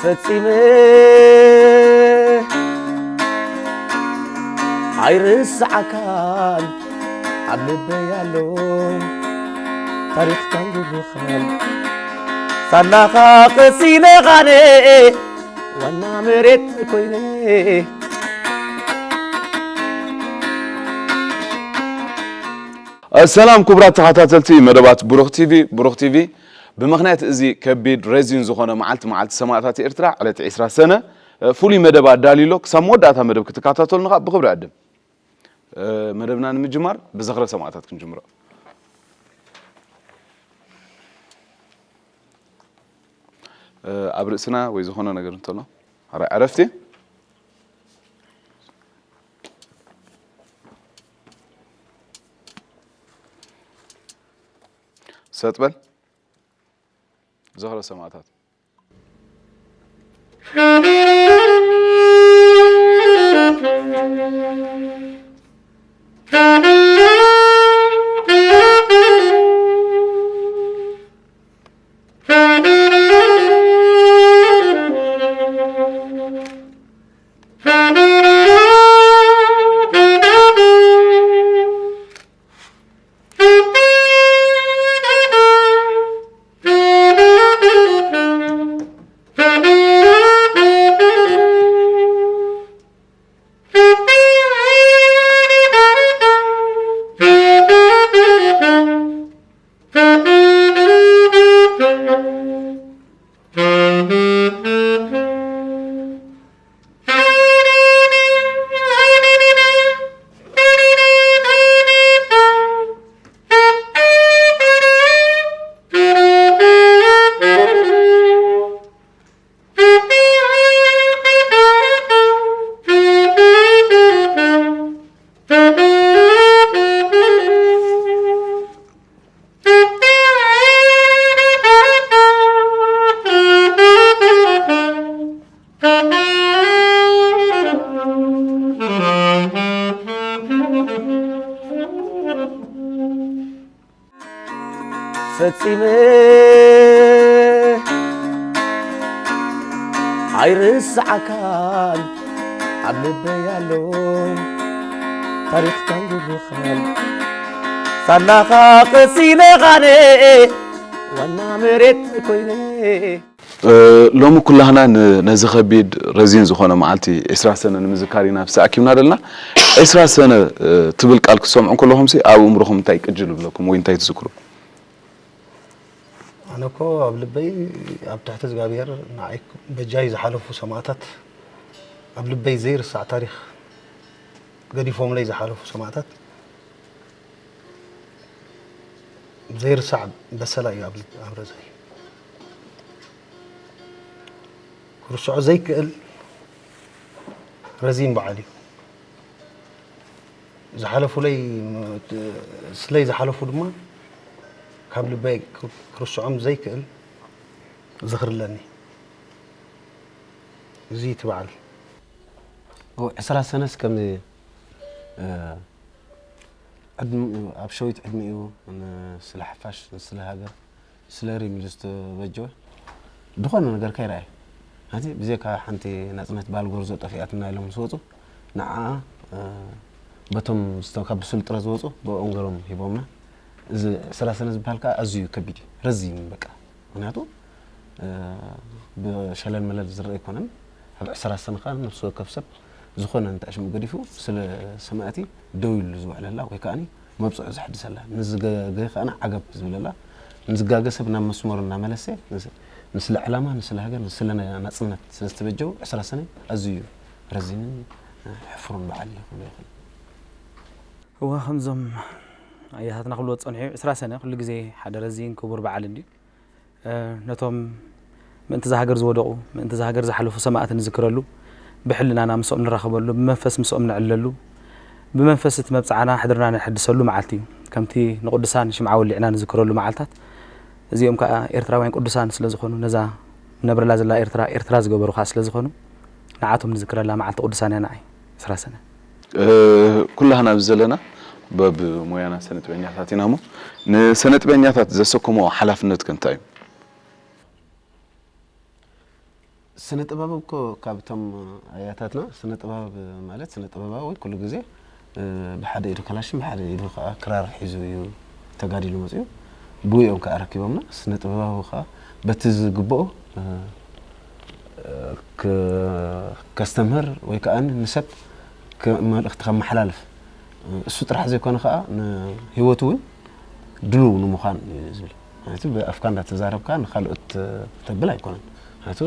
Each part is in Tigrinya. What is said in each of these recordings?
ፈጺመ ኣይርስዓካን ኣብ ልበይ ኣሎ ታሪኽካን ግብርኻን ሳላኻ ቀሲነ ኻነ ዋና መሬት ኮይነ። ሰላም ክቡራት ተኸታተልቲ መደባት ብሩኽ ቲቪ። ብሩኽ ቲቪ ብምኽንያት እዚ ከቢድ ረዚን ዝኾነ መዓልቲ፣ መዓልቲ ሰማእታት ኤርትራ፣ ዕለት ዕስራ ሰነ፣ ፍሉይ መደብ ኣዳልዩሎ። ክሳብ መወዳእታ መደብ ክትከታተሉና ብኽብሪ ዕድም። መደብና ንምጅማር ብዝኽረ ሰማእታት ክንጅምሮ። ኣብ ርእስና ወይ ዝኾነ ነገር እንተሎ፣ ኣረ ዕረፍቲ። ሰጥ በል። ዝኽረ ሰማእታት። ፈጺመ ኣይርስዓካን ኣብ ልበይ ኣሎ ታሪኽካን ግብርኻን ሳላኻ ቀሲነ ኻነ ዋና መሬት ኮይነ። ሎሚ ኩላህና ን-፣ ነዚ ከቢድ ረዚን ዝኾነ መዓልቲ ዕስራ ሰነ ንምዝካር ኢና ኣብዚ ተኣኪብና ዘለና። ዕስራ ሰነ ትብል ቃል ክትሰምዑ ከለኹምሲ ኣብ ኣእምሮኹም እንታይ ቅጅል ይብለኩም ወይ እንታይ ትዝክሩ? ኣነ እኮ ኣብ ልበይ ኣብ ትሕቲ እግዚኣብሔር ንዓይ በጃይ ዝሓለፉ ሰማእታት ኣብ ልበይ ዘይርሳዕ ታሪኽ ገዲፎምለይ ዝሓለፉ ሰማእታት ዘይርሳዕ በሰላ እዩ ኣብ ልብ-፣ ኣብ ረዘይ። ክርስዖ ዘይክእል ረዚን በዓል እዩ። ዝሓለፉለይ፣ ስለይ ዝሓለፉ ድማ ካብ ልበይ ክር-፣ ክርስዖም ዘይክእል ዝኽሪ ኣለኒ። እዚ እቲ በዓል። እዎ፣ ዕስራ ሰነስ ከምዚ፣ እ፣ ዕድሚኡ፣ ኣብ ሸዊት ዕድሚኡ ን-፣ ስለ ሓፋሽ፣ ስለ ሃገር፣ ስለ ሪም ኢሉ ዝተበጀወ ዝኾነ ነገር ከይረኣየ፣ ማለት ብዘይካ ሓንቲ ናጽነት በዓል ጎርዞ ጠፊኣትና ኢሎም ምስ ወጹ፣ ንዓኣ፣ እ፣ በቶም ዝተ-፣ ካብ ብስሉ ጥረ ዝወጹ ብኦም ገሮም ሂቦምና። እዚ ዕስራ ሰነ ዝበሃል ከኣ ኣዝዩ ከቢድ እዩ፣ ረዚን በቃ። ምኽንያቱ፣ እ፣ ብሸለል መለል ዝረአ ኣይኮነን። ኣብ ዕስራ ሰነ ከኣ ነፍሲ ወከፍ ሰብ ዝኾነ እንተ ዕሽሙ ገዲፉ ስለ ሰማእቲ ደው ኢሉ ዝውዕለላ ወይ ከኣኒ መብጽዑ ዘሕድሰላ፣ ንዝገገ ከኣ ዓገብ ዝብለላ፣ ንዝጋገ ሰብ ናብ መስመሩ እናመለሰ፣ ንስ-፣ ንስለ ዕላማ፣ ንስለ ሃገር፣ ንስለ ና-፣ ናጽነት ስለ ዝተበጀው፣ ዕስራ ሰነ ኣዝዩ ረዚንን፣ እ፣ ሕፉርን በዓል እዩ ክብሎ ይኽእል። እወ፣ ከምዞም ኣያታትና ክብልዎ ዝጸንሑ፣ ዕስራ ሰነ ኩሉ ግዜ ሓደ ረዚን ክቡር በዓል እንድዩ። እ፣ ነቶም ምእንቲ እዛ ሃገር ዝወደቑ፣ ምእንቲ እዛ ሃገር ዝሓለፉ ሰማእት ንዝክረሉ፣ ብሕልናና ምስኦም ንራኸበሉ፣ ብመንፈስ ምስኦም ነዕልለሉ፣ ብመንፈስ እቲ መብጽዓና ሕድርና ነሐድሰሉ መዓልቲ እዩ። ከምቲ ንቅዱሳን ሽምዓ ወሊዕና ንዝክረሉ መዓልታት፣ እዚኦም ከኣ ኤርትራውያን ቅዱሳን ስለ ዝኾኑ፣ ነዛ ንነብረላ ዘላ ኤርትራ፣ ኤርትራ ዝገበሩ ከኣ ስለ ዝኾኑ፣ ንዓቶም ንዝክረላ መዓልቲ ቅዱሳን እያ ንዓይ፣ ዕስራ ሰነ። እ፣ ኩላህና ኣብዚ ዘለና በብሞያና ሰነ ጥበኛታት ኢና እሞ፣ ንሰነ ጥበኛታት ዘሰከምዎ ሓላፍነት ከ እንታይ እዩ? ስነ ጥበብ እኮ ካብቶም ኣያታትና ስነ ጥበብ ማለት ስነ ጥበባዊ ኩሉ ግዜ ብሓደ ኢዱ ካላሽን ብሓደ ኢዱ ከዓ ክራር ሒዙ እዩ ተጋዲሉ መፅኡ። ብኡ እዮም ከዓ ረኪቦምና። ስነ ጥበባዊ ከዓ በቲ ዝግብኦ ከስተምህር ወይ ከዓ ንሰብ መልእኽቲ ከመሓላልፍ እሱ ጥራሕ ዘይኮነ ከዓ ንህይወቱ እውን ድሉው ንምዃን እዩ ዝብል። ማለት ብኣፍካ እንዳተዛረብካ ንካልኦት ተብል ኣይኮነን። ማለት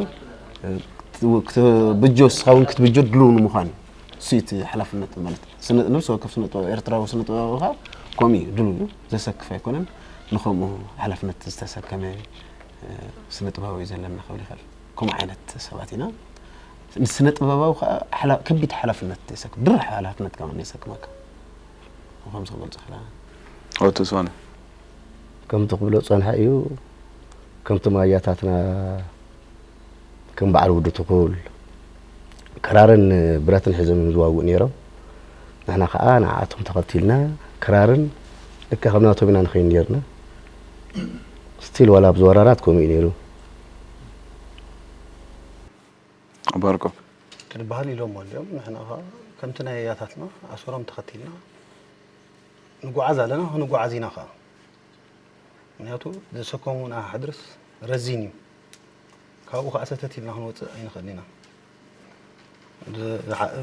ክትብጆ እስኻ እውን ክትብጆ ድሉው ንምዃን እዩ። እሱ እቲ ሓላፍነት ማለት ነብሲ ወከፍ ስነ ጥበብ ኤርትራዊ ስነ ጥበብ ከዓ ከምኡ እዩ ድሉው እዩ። ዘሰክፍ ኣይኮነን። ንከምኡ ሓላፍነት ዝተሰከመ ስነ ጥበባዊ እዩ ዘለና ክብል ይኽእል። ከምኡ ዓይነት ሰባት ኢና። ንስነ ጥበባዊ ከዓ ከቢድ ሓላፍነት የሰክም። ድርብ ሓላፍነት ከማን የሰክመካ። ከምዚ ክገልጾ ክላ ኦቱ ዝኾነ ከምቲ ክብሎ ዝጸንሐ እዩ። ከምቶም ኣያታትና ከም በዓል ውዲ ትኹል ክራርን ብረትን ሒዞም እዮም ዝዋግኡ ነይሮም። ንሕና ከዓ ንዓኣቶም ተኸቲልና ክራርን ልክዕ ከም ናቶም ኢና ንኸይድ ነይርና። ስቲል ዋላ ኣብዚ ወራራት ከምኡ እዩ ነይሩ። ኣባርቆ ክንበሃል ኢሎም ኣልዮም ንሕና ከዓ ከምቲ ናይ ኣያታትና ኣሰሮም ተኸቲልና ንጓዓዝ ኣለና፣ ክንጓዓዝ ኢና ከዓ። ምክንያቱ ዘሰከሙና ሕድርስ ረዚን እዩ። ካብኡ ከዓ ሰተት ኢልና ክንወፅእ ኣይንኽእልን ኢና።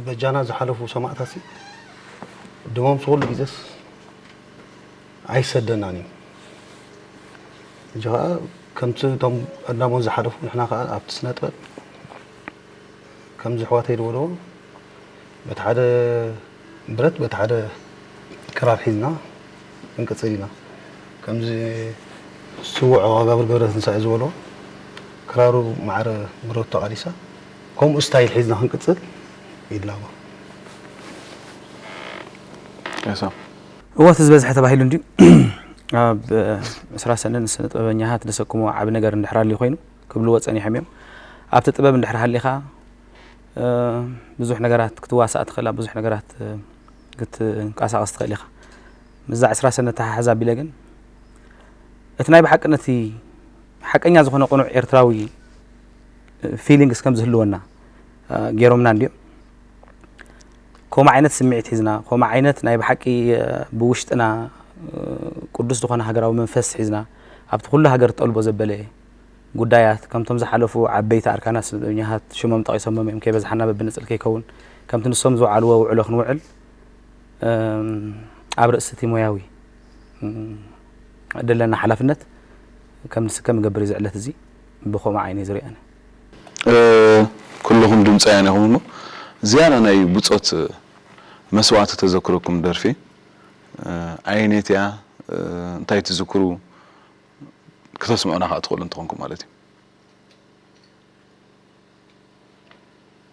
በጃና ዝሓለፉ ሰማእታሲ ደሞም ስኹሉ ግዜስ ኣይሰደናን እዩ። ሕጂ ከዓ ከምቲ እቶም ቀዳሞት ዝሓለፉ ንሕና ከዓ ኣብቲ ስነ ጥበብ ከምዚ ኣሕዋተይ ዝበልዎ በቲ ሓደ ብረት በቲ ሓደ ክራር ሒዝና ክንቅፅል ኢና። ከምዚ ስዉዕ ዋጋብር ገብረትንሳኤ ዝበሎ ክራሩ ማዕረ ብረቱ ተቓሊሳ ከምኡ ስታይል ሒዝና ክንቅፅል ይላቦ። ያሳም እወ እቲ ዝበዝሐ ተባሂሉ እንድዩ ኣብ ዕስራ ሰነ ንስነ ጥበበኛታት ዘሰክሞ ዓቢ ነገር እንድሕር ኣልዩ ኮይኑ ክብልዎ ጸኒሖም እዮም ኣብቲ ጥበብ እንድሕር ሃሊኻ ብዙሕ ነገራት ክትዋሳእ ትኽእል ኣብ ብዙሕ ነገራት ክትንቀሳቐስ ትኽእል ኢኻ ምስዛ ዕስራ ሰነ ተሓሕዝ ኣቢለ ግን እቲ ናይ ብሓቂ ነቲ ሓቀኛ ዝኾነ ቅኑዕ ኤርትራዊ ፊሊንግስ ከም ዝህልወና ገይሮምና እንድዮም ከምኡ ዓይነት ስምዒት ሒዝና ከምኡ ዓይነት ናይ ብሓቂ ብውሽጥና ቅዱስ ዝኾነ ሃገራዊ መንፈስ ሒዝና ኣብቲ ኩሉ ሃገር ትጠልቦ ዘበለ ጉዳያት ከምቶም ዝሓለፉ ዓበይቲ ኣርካናት ስደተኛታት ሽሞም ጠቒሶሞም እዮም ከይበዝሓና በብንጽል ከይከውን ከምቲ ንሶም ዝውዓልዎ ውዕሎ ክንውዕል ኣብ ርእሲ እቲ ሞያዊ ዘለና ሓላፍነት ከም ንስከም ይገብር እዚ ዕለት እዚ ብኸምኡ ዓይነ ዝሪኣነ ኩልኹም ድምፃውያን ኢኹም እሞ ዝያዳ ናይ ብፆት መስዋእቲ ተዘክረኩም ደርፊ ኣየነይቲ እያ እንታይ ትዝክሩ ክተስምዑና ከዓ ትኽእሉ እንትኾንኩም ማለት እዩ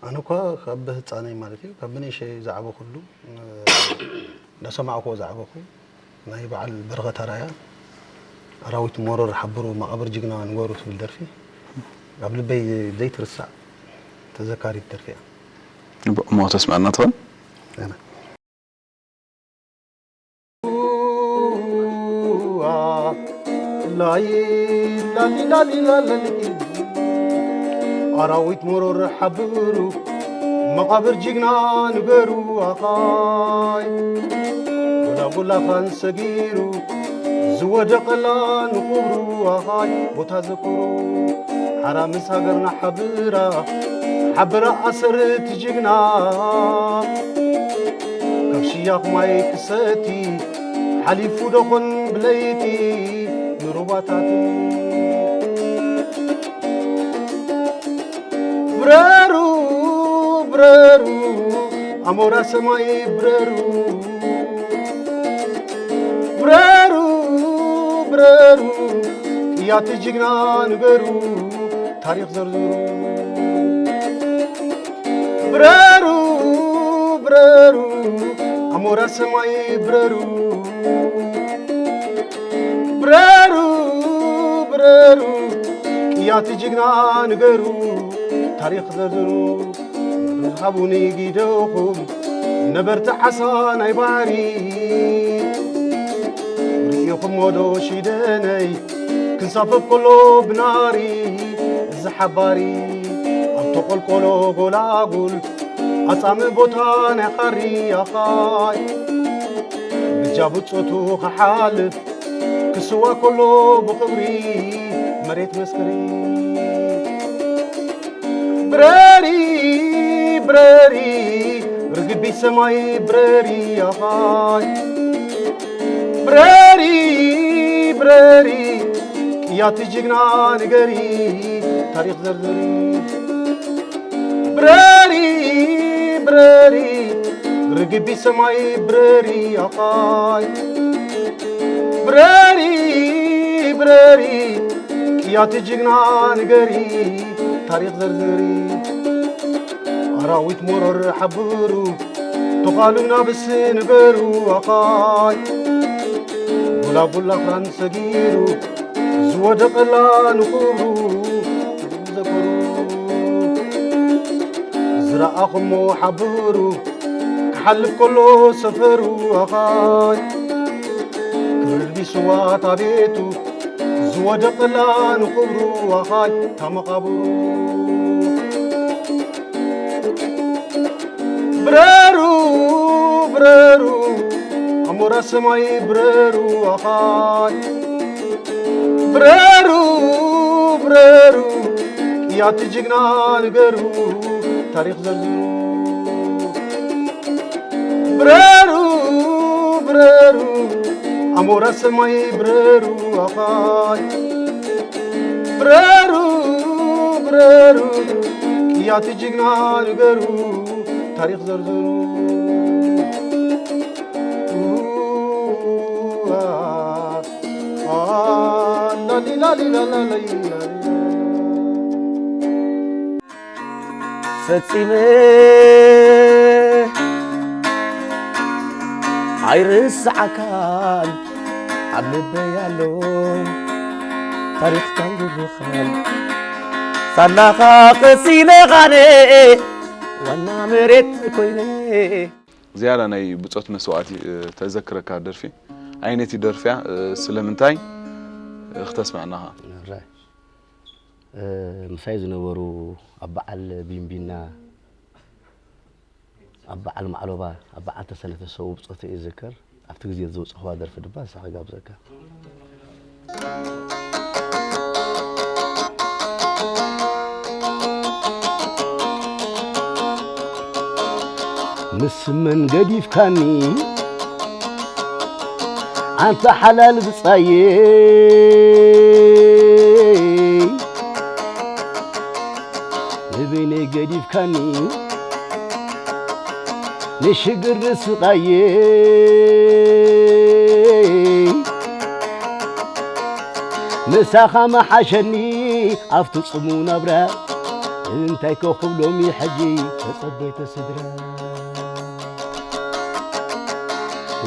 ኣነ እኳ ካብ ህፃነይ ማለት እዩ ካብ ብንእሸይ ዝዓበኩሉ እንዳሰማዕኩዎ ዝዓበኩ ናይ በዓል በረኸት ኣርኣያ ኣራዊት መሮር ሓብሩ መቓብር ጅግና ንገሩ ትብል ደርፊ ኣብ ልበይ ዘይትርሳዕ ተዘካሪት ደርፊ እያ። እሞ ተስምዐና ትኽእል? ኣራዊት መሮር ሓብሩ መቓብር ጅግና ንገሩ ኣኻይ ጎላጎላ ኻን ሰጊሩ ዝወደቐላ ንኽብሩ ኣኻይ ቦታ ዘክሩ ሓራ ምስ ሃገርና ሓብራ ሓብራ ኣሰር እቲ ጅግና ካብ ሽያኽ ማይ ክሰቲ ሓሊፉ ዶኾን ብለይቲ ንሩባታት ብረሩ ብረሩ ኣሞራ ሰማይ ብረሩ ብረሩ ብረሩ ቅያቲ ጅግና ንገሩ ታሪኽ ዘርዝሩ ብረሩ ብረሩ ኣሞራ ሰማይ ብረሩ ብረሩ ብረሩ ቅያቲ ጅግና ንገሩ ታሪኽ ዘርዝሩ ርሃቡኒ ጊደኹም ነበርቲ ዓሳ ናይ ባሕሪ ርኢኹሞ ዶ ሽደነይ ክንሳፈፍ ከሎ ብናሪ እዚ ሓባሪ ኣብ ቆልቆሎ ጎላጉል ኣጻምእ ቦታ ናይ ሓሪ ኣኻይ ብጃ ብጾቱ ክሓልፍ ክስዋ ከሎ ብኽብሪ መሬት መስክሪ። ብረሪ ብረሪ ርግቢት ሰማይ ብረሪ ኣኻይ ብረሪ ብረሪ ቅያቲ ጅግና ንገሪ ታሪኽ ዘርዝሪ። ብረሪ ብረሪ ርግቢት ሰማይ ብረሪ ኣኻይ ብረሪ ብረሪ ቅያቲ ጅግና ንገሪ ታሪኽ ዘርዝሪ። ኣራዊት መሮር ሓብሩ ተዃሉ ናብስ ንበሩ ኣኻይ ቡላቡላ ኣኽራን ሰጊሩ ዝወደቐላ ንኽብሩ ዘክሩ። ዝረኣኹሞ ሓብሩ ክሓልፍ ከሎ ሰፈሩ ኣኻይ ክርር ቢስዋት ኣቤቱ ዝወደቐላ ንኽብሩ ኣኻይ ታመቓብሩ። ብረሩ ብረሩ ኣሞራ ሰማይ ብረሩ ኣኻይ ብረሩ ብረሩ ቅያቲ ጅግና ንገሩ ታሪኽ ዘርዝሩ። ብረሩ ብረሩ ኣሞራ ሰማይ ብረሩ ኣኻይ ብረሩ ብረሩ ቅያቲ ጅግና ንገሩ ታሪኽ ዘርዝሩ። ፈጺመ ኣይርስዓካን ኣብ ልበይ ኣሎ ታሪኽካን ጉድኻን ሳላኻ ቀሲነ ኻነ ዋና መሬት ኮይነ ዝያዳ ናይ ብጾት መስዋእቲ ተዘክረካ ደርፊ ኣይነቲ ደርፍያ ስለምንታይ ክተስምዕናኻ ምሳይ ዝነበሩ ኣብ በዓል ቢንቢና ኣብ በዓል ማዕሎባ ኣብ በዓል ተሰነተ ሰው ብጾት እየ ዝዝከር ኣብቲ ግዜ ዘውፅኽዋ ደርፊ ድማ ንሳ ክጋብዘካ ምስ መን ገዲፍካኒ ኣንታ ሓላል ብጻየይ ንበይነይ ገዲፍካኒ ንሽግር ንስቓየይ ምሳኻ መሓሸኒ ኣብቲ ጽሙ ናብራ እንታይ ከኽብሎም እዩ ሕጂ ተጸበይተ ስድራ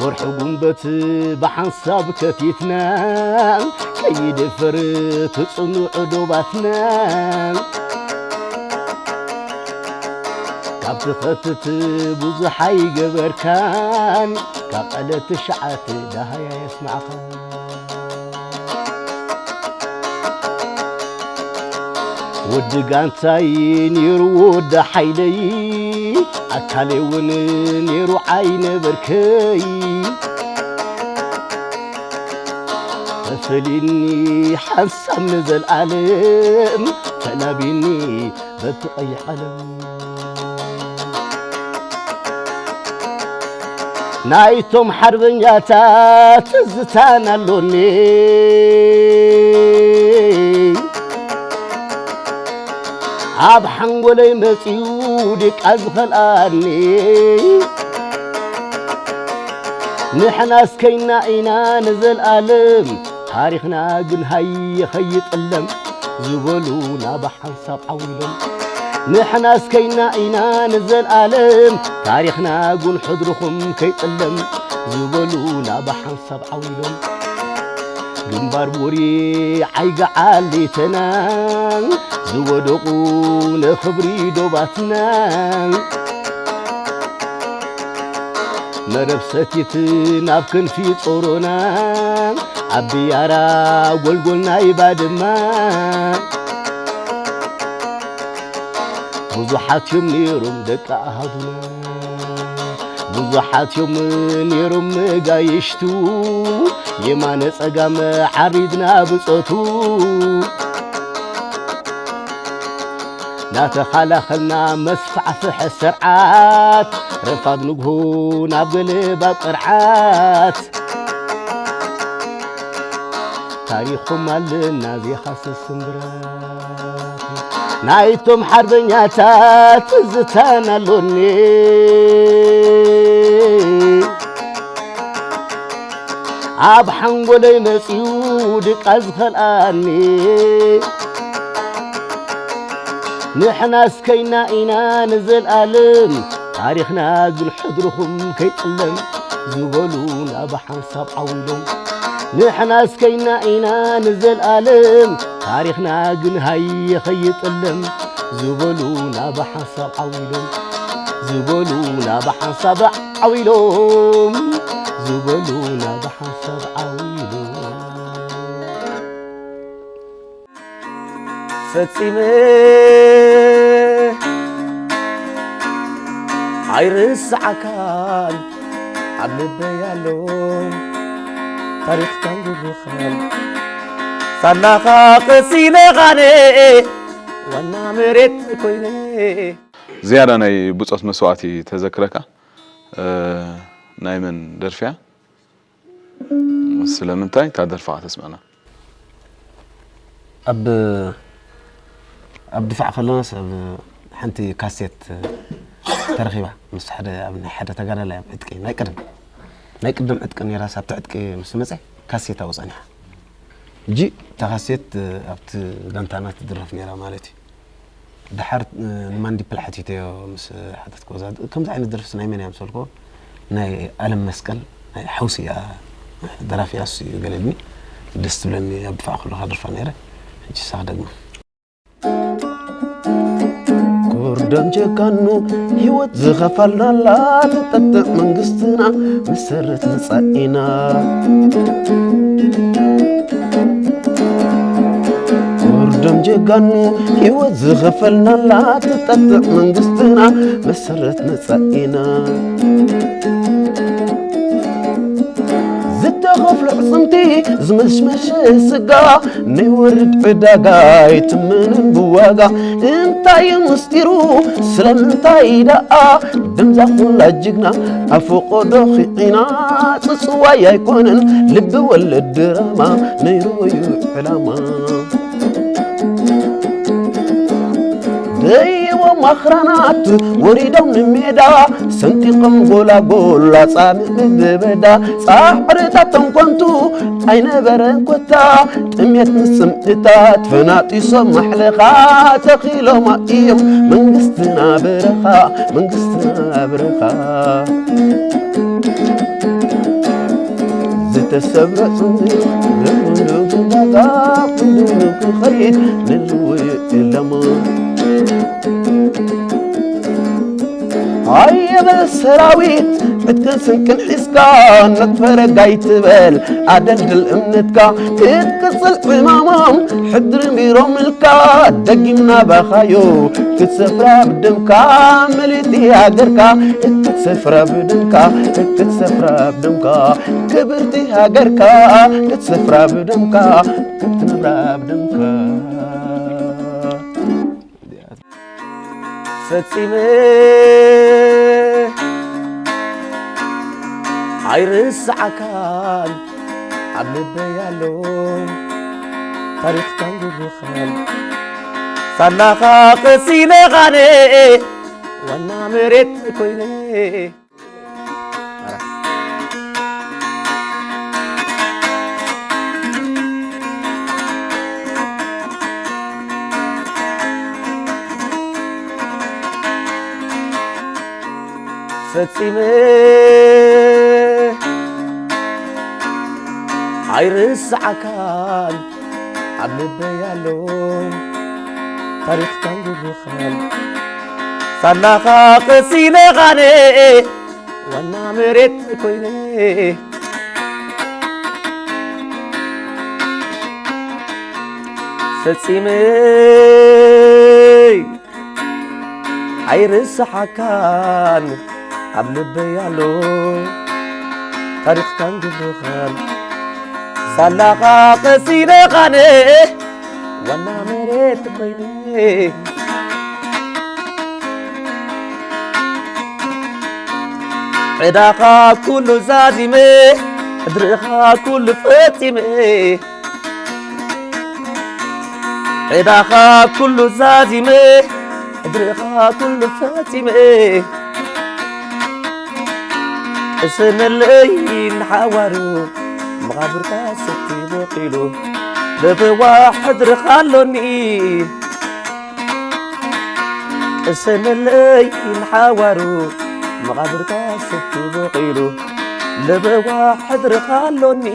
ወርሒ ጉንበት ብሓንሳብ ከቲትና ከይደፈር ትጽኑዕ ዶባትና ካብ ትኸትት ብዙሕ ኣይገበርካን ካብ ዕለት ትሽዓተ ዳሃያ የስማዕኻን ወዲ ጋንታይ ነይሩ ወዲ ሓይለይ ኣካለይ እውን ነይሩ ዓይነበርከይ ተፈሊኒ ሓንሳብ ንዘልኣለም ተላቢኒ በቲ ቀይሕ ቀለም ናይቶም ሓርበኛታት ትዝታን ኣሎኒ ኣብ ሓንጎለይ መጺኡ ድቃ ዝኸልኣኒ ንሕናስ ከይና ኢና ንዘልኣለም ታሪኽና ግን ሃየ ኸይጥለም ዝበሉ ናብ ሓንሳብ ዓው ኢሎም ንሕናስ ከይና ኢና ንዘልኣለም ታሪኽና ጉን ሕድርኹም ከይጥለም ዝበሉ ናብ ሓንሳብ ዓው ኢሎም ግንባር ቡሪ ዓይጋ ዓሊተና ዝወደቑ ንኽብሪ ዶባትና መረብ ሰቲት ናብ ክንፊ ጾሮና ኣብ ብያራ ጎልጎል ናይ ባድማ ብዙሓት እዮም ነይሮም ደቂ ኣሃዱና፣ ብዙሓት እዮም ነይሮም መጋይሽቱ፣ የማነ ጸጋመ ዓሪድና ብጾቱ። ናተኻላኸልና መስፋሕፍሐ ስርዓት፣ ረፋድ ንግሆ ናብ ገለባ ቅርዓት። ታሪኾም ኣለና ዜኻሰስ ስምብራት፣ ናይቶም ሓርበኛታት ትዝታን ኣሎኒ። ኣብ ሓንጎለይ መጺኡ ድቃ ዝኸልኣኒ። ንሕና እስከይና ኢና ንዘልኣለም፣ ታሪኽና ግን ሕድርኹም ከይጥለም፣ ዝበሉ ናብ ሓንሳብ ዓው ኢሎም። ንሕና እስከይና ኢና ንዘልኣለም፣ ታሪኽና ግን ሃየ ኸይጥለም፣ ዝበሉ ናብ ሓንሳብ ዓው ኢሎም። ዝበሉ ናብ ሓንሳብ ዓው ኢሎም። ዝበሉ ናብ ሓንሳብ ዓው ኢሎም። ፈጺመ ኣይርስዓካን፣ ኣብ ልበይ ኣሎ ታሪኽካን ግብርኻን። ሳናኻ ቀሲነ ኻነ ዋና መሬት ኮይነ። ዝያዳ ናይ ብጾት መስዋእቲ ተዘክረካ፣ እ፣ ናይ መን ደርፊ እያ? ስለምንታይ? እታ ደርፋ ከተስምዐና። ኣብ፣ ኣብ ድፋዕ ከለናስ ኣብ ሓንቲ ካሴት ተረኺባ ምስ ሓደ፣ ኣብ ናይ ሓደ ተጋዳላይ ኣብ ዕጥቂ ናይ ቀደም፣ ናይ ቀደም ዕጥቂ ነይራስ ኣብቲ ዕጥቂ ምስ መጸ ካሴት ኣብኡ ጸኒሓ። ሕጂ እታ ካሴት ኣብቲ ጋንታና ትድረፍ ነይራ ማለት እዩ። ደሓር፣ እ፣ ንማንዲፕል ሓቲተዮ ምስ ሓተትክዎ፣ እዛ ከምዚ ዓይነት ደርፍስ ናይ መን እያ ምስ በልክዎ፣ ናይ ኣለም መስቀል፣ ናይ ሓውሲ እያ፣ ደራፊ እያ፣ እሱ እዩ ገለ ኢሉኒ። ደስ ትብለኒ፣ ኣብ ድፋዕ ከለኻ ደርፋ ነይረ። ሕጂ ንሳ ክደግማ። ክቡር ደም ጀጋኑ፣ ህይወት ዝኸፈልናላ ትጠጥዕ መንግስትና፣ መሰረት መጻኢና። ክቡር ደም ጀጋኑ፣ ህይወት ዝኸፈልናላ ትጠጥዕ መንግስትና፣ መሰረት መጻኢና። ዝተኸፍሎ ኣዕጽምቲ ዝመሽመሸ ስጋ፣ ናይ ወርድ ዕዳጋ ኣይትምንን ብዋጋ። እንታይ እዩ ምስጢሩ? ስለምንታይ ደኣ? ደምዛ ኩላ ጅግና ኣብ ፈቐዶ ኺዒና፣ ጽጽዋይ ኣይኮነን ልቢ ወለድ ድራማ፣ ነይሩ እዩ ዕላማ። ደይቦም ኣኽራናት ወሪዶም ንሜዳ፣ ሰንጢቖም ጎላጎል ኣጻምእ ምድረ በዳ። ጻዕርታቶም ከንቱ ኣይነበረን ኮታ፣ ጥሜት ምስ ጽምእታት ፈናጢሶም ማሕለኻ፣ ተኺሎም እዮም መንግስትና በረኻ፣ መንግስትና በረኻ። ዝተሰብረ ጽምብል ንኹሉ ክኸይድ ንልውጥ ኣለማ። ኣየበል ሰራዊት ዕጥቅን ስንቅን ሒዝካ፣ ነጥፈረግ ኣይትበል ኣደልድል እምነትካ። ክትቅጽል ዕማሞም ሕድሪ ቢሮም ኢልካ፣ ደጊምና ባኻዮ ክትሰፍራ ብደምካ፣ ምልእቲ ሃገርካ ክትሰፍራ ብደምካ፣ ክትሰፍራ ብደምካ፣ ክብርቲ ሃገርካ ክትሰፍራ ብደምካ፣ ክትነብራ ብደምካ። ፈጺመ ኣይርስዓካን፣ ኣብ ልበይ ኣሎ ታሪኽካን ግብርኻን። ሳናኻ ቀሲነ ኻነ ዋና መሬት ኮይነ። ፈጺመ ኣይርስዓካን፣ ኣብ ልበይ ኣሎ ታሪኽካን ግብርኻን። ሳናኻ ቀሲነ ኻነ ዋና መሬት ኮይነ። ፈጺመ ኣይርስሓካን ኣብ ልበይ ኣሎ ታሪኽካን ግብርኻን ሳላኻ ቀሲነ ኻነ ዋና መሬት ኮይነ ዕዳኻ ኩሉ ዛዚመ ሕድርኻ ኩሉ ፈጺመ ዕዳኻ ኩሉ ዛዚመ ሕድርኻ ኩሉ ፈጺመ ቅሰነለይ ንሓዋሩ መቓብርካ ሰቲ በቂሉ ለበዋ ሕድርኻ ኣሎኒ ቅሰነለይ ንሓዋሩ መቓብርካ ሰቲ በቂሉ ለበዋ ሕድርኻ ኣሎኒ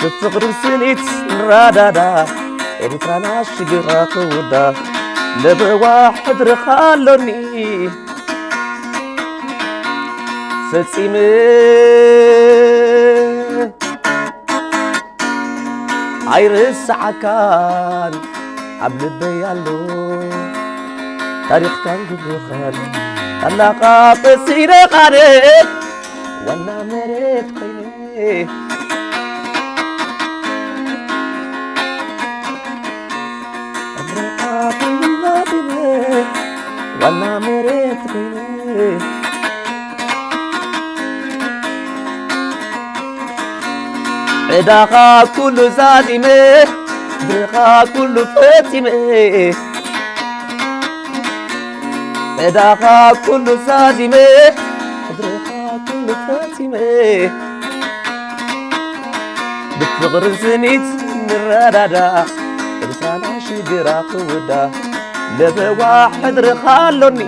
ብፍቕርን ስኒት ንረዳዳ ኤርትራና ሽግራ ክውዳ ለበዋ ሕድርኻ ኣሎኒ ፈጺመ ኣይርስዓካን ኣብ ልበይ ኣሎ ታሪኽካን ግብርኻን ኣላኻ ቀሲነ ቃነ ዋና መሬት ኮይነ ዋና መሬት ኮይነ ዕዳኻ ኩሉ ዛዚመ ብኻ ኩሉ ፈጺመ ዕዳኻ ኩሉ ዛዚመ ሕድርኻ ኩሉ ፈጺመ ብፍቕርን ስኒት ንረዳዳ ኤርትራና ሽግራ ክውዳ ለበዋ ሕድርኻ ኣሎኒ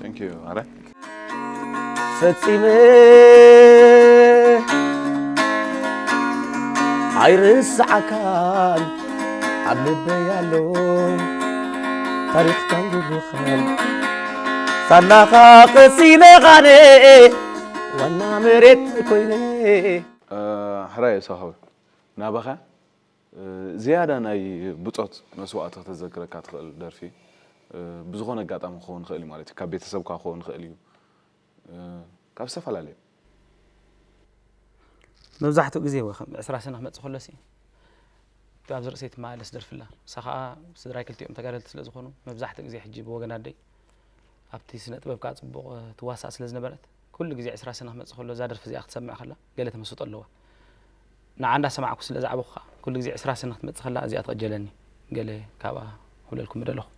Thank you. ኣረ ፈጺመ ኣይርስዓካን ኣብ ልበይ ኣሎ ታሪኽካን ግብርኻን ሳላኻ ቀሲነ ቃነ ዋና መሬት ኮይነ ሕራይ የሳኸብ ናባኸ ዝያዳ ናይ ብጾት መስዋእቲ ክተዘክረካ ትኽእል ደርፊ ብዝኾነ ኣጋጣሚ ክኸውን ይኽእል እዩ ማለት እዩ። ካብ ቤተሰብካ ክኸውን ይኽእል እዩ። ካብ ዝተፈላለዩ መብዛሕትኡ ግዜ ወይ ከም ዕስራ ሰነ ክመፅእ ከሎሲ እቲ ኣብዚ ርእሰይ ትመላለስ ደርፊ ኣላ። ንሳ ከዓ ስድራይ ክልቲኦም ተጋደልቲ ስለ ዝኾኑ መብዛሕትኡ ግዜ ሕጂ ብወገን ኣደይ ኣብቲ ስነ ጥበብ ከዓ ፅቡቕ ትዋሳእ ስለ ዝነበረት ኩሉ ግዜ ዕስራ ሰነ ክመፅእ ከሎ እዛ ደርፊ እዚኣ ክትሰምዕ ከላ ገለ ተመስጦ ኣለዋ። ንዓ እንዳሰማዕኩ ስለ ዝዓበኹ ከዓ ኩሉ ግዜ ዕስራ ሰነ ክትመፅእ ከላ እዚኣ ትቕጀለኒ ገለ ካብኣ ክብለልኩም ምደለኹ።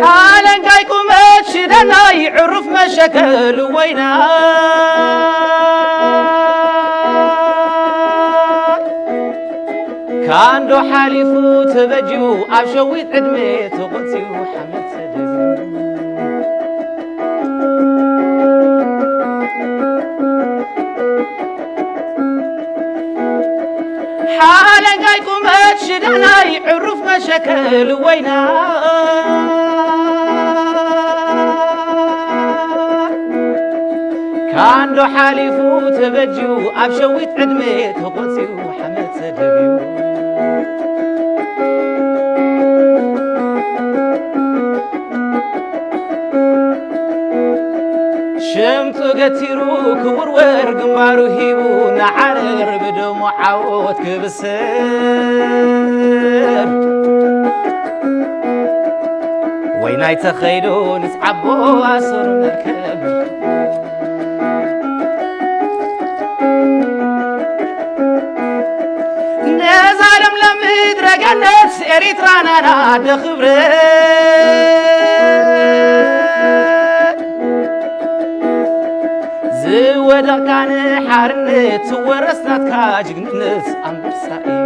ሓለንጋይ ቁመት ሽደናይ ዕሩፍ መሸከል ወይና ካንዶ ሓሊፉ ተበጅዩ ኣብ ሸዊት ዕድመ ተቖጺሩ ሓመድ ተደብዩ ሓለንጋይ ቁመት ሽደናይ ዕሩፍ መሸከል ወይና ካንዶ ሓሊፉ ተበጅዩ ኣብ ሸዊት ዕድመ ተቖጺሩ ሓመድ ተደብዩ ሽምጡ ገቲሩ ክውርወር ግንባሩ ሂቡ ንዓረር ብደሙ ዓወት ክብስር ወይናይ ተኸይዱ ንስዓቦ ኣሰሩ መርከብ ነዛ ለምለም ምድረ ገነት ኤሪትራና ናደ ክብረት ዝወደቕካ ንሓርነት ትወረስ ናትካ ጅግንነት ኣንበሳ እዩ።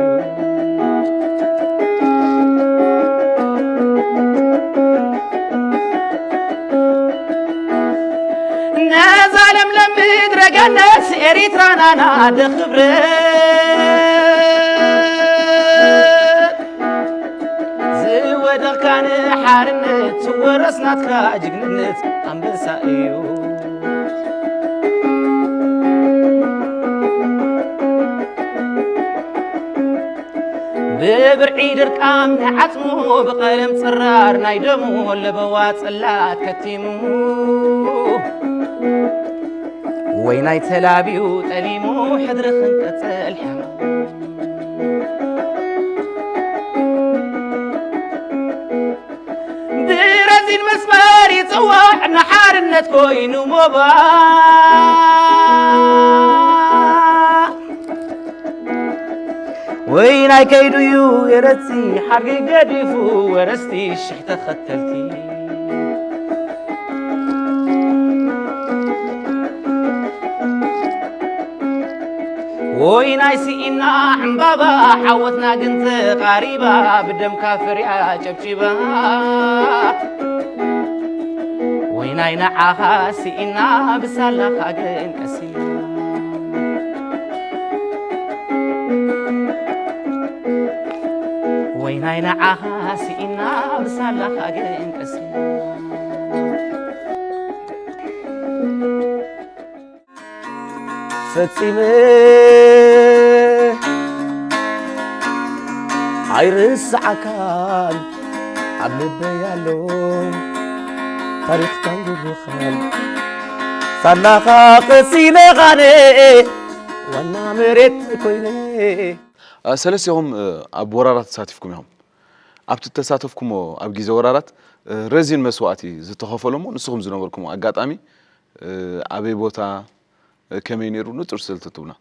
ነዛ ለምለም ምድረ ገነት ኤሪትራና ናደ ክብረት ዝወደቕካ ንሓርነት ትወረስ ናትካ ጅግንነት ኣንበሳ እዩ። ብብርዒ ድርቃም ንዓጽሙ ብቐለም ጽራር ናይ ደሙ ለበዋ ጽላት ከቲሙ ወይናይ ተላብዩ ጠሊሙ ሕድሪ ክንቀጽል ሕማም ብረዚን መስመር ይጽዋዕ ንሓርነት ኮይኑ ሞባ ወይናይ ከይዱ እዩ የረሲ ሓርገይ ገዲፉ ወረስቲ ሽሕ ተኸተልቲ ወይናይ ስኢና ዕምባባ ሓወትና ግን ተቓሪባ ብደምካ ፍርያ ጨብጪባ ወይናይ ንዓኻ ስኢና ብሳላኻ ግን ቀሲና ወይናይ ንዓኻ ስኢና ብሳላኻ ግን ቀሲና ፈጺመ ኣይርስዓካን ኣብ ልበይ ኣሎ ታሪኽካን ግብርኻን ሳላኻ ቀሲነ ኻነ ዋና መሬት ኮይነ። ሰለስቴኹም ኣብ ወራራት ተሳቲፍኩም ኢኹም። ኣብቲ እተሳተፍኩሞ ኣብ ግዜ ወራራት ረዚን መስዋእቲ ዝተኸፈሎ እሞ ንስኹም ዝነበርኩሞ ኣጋጣሚ ኣበይ ቦታ ከመይ ነይሩ ንጹር ስለ እትብሉና።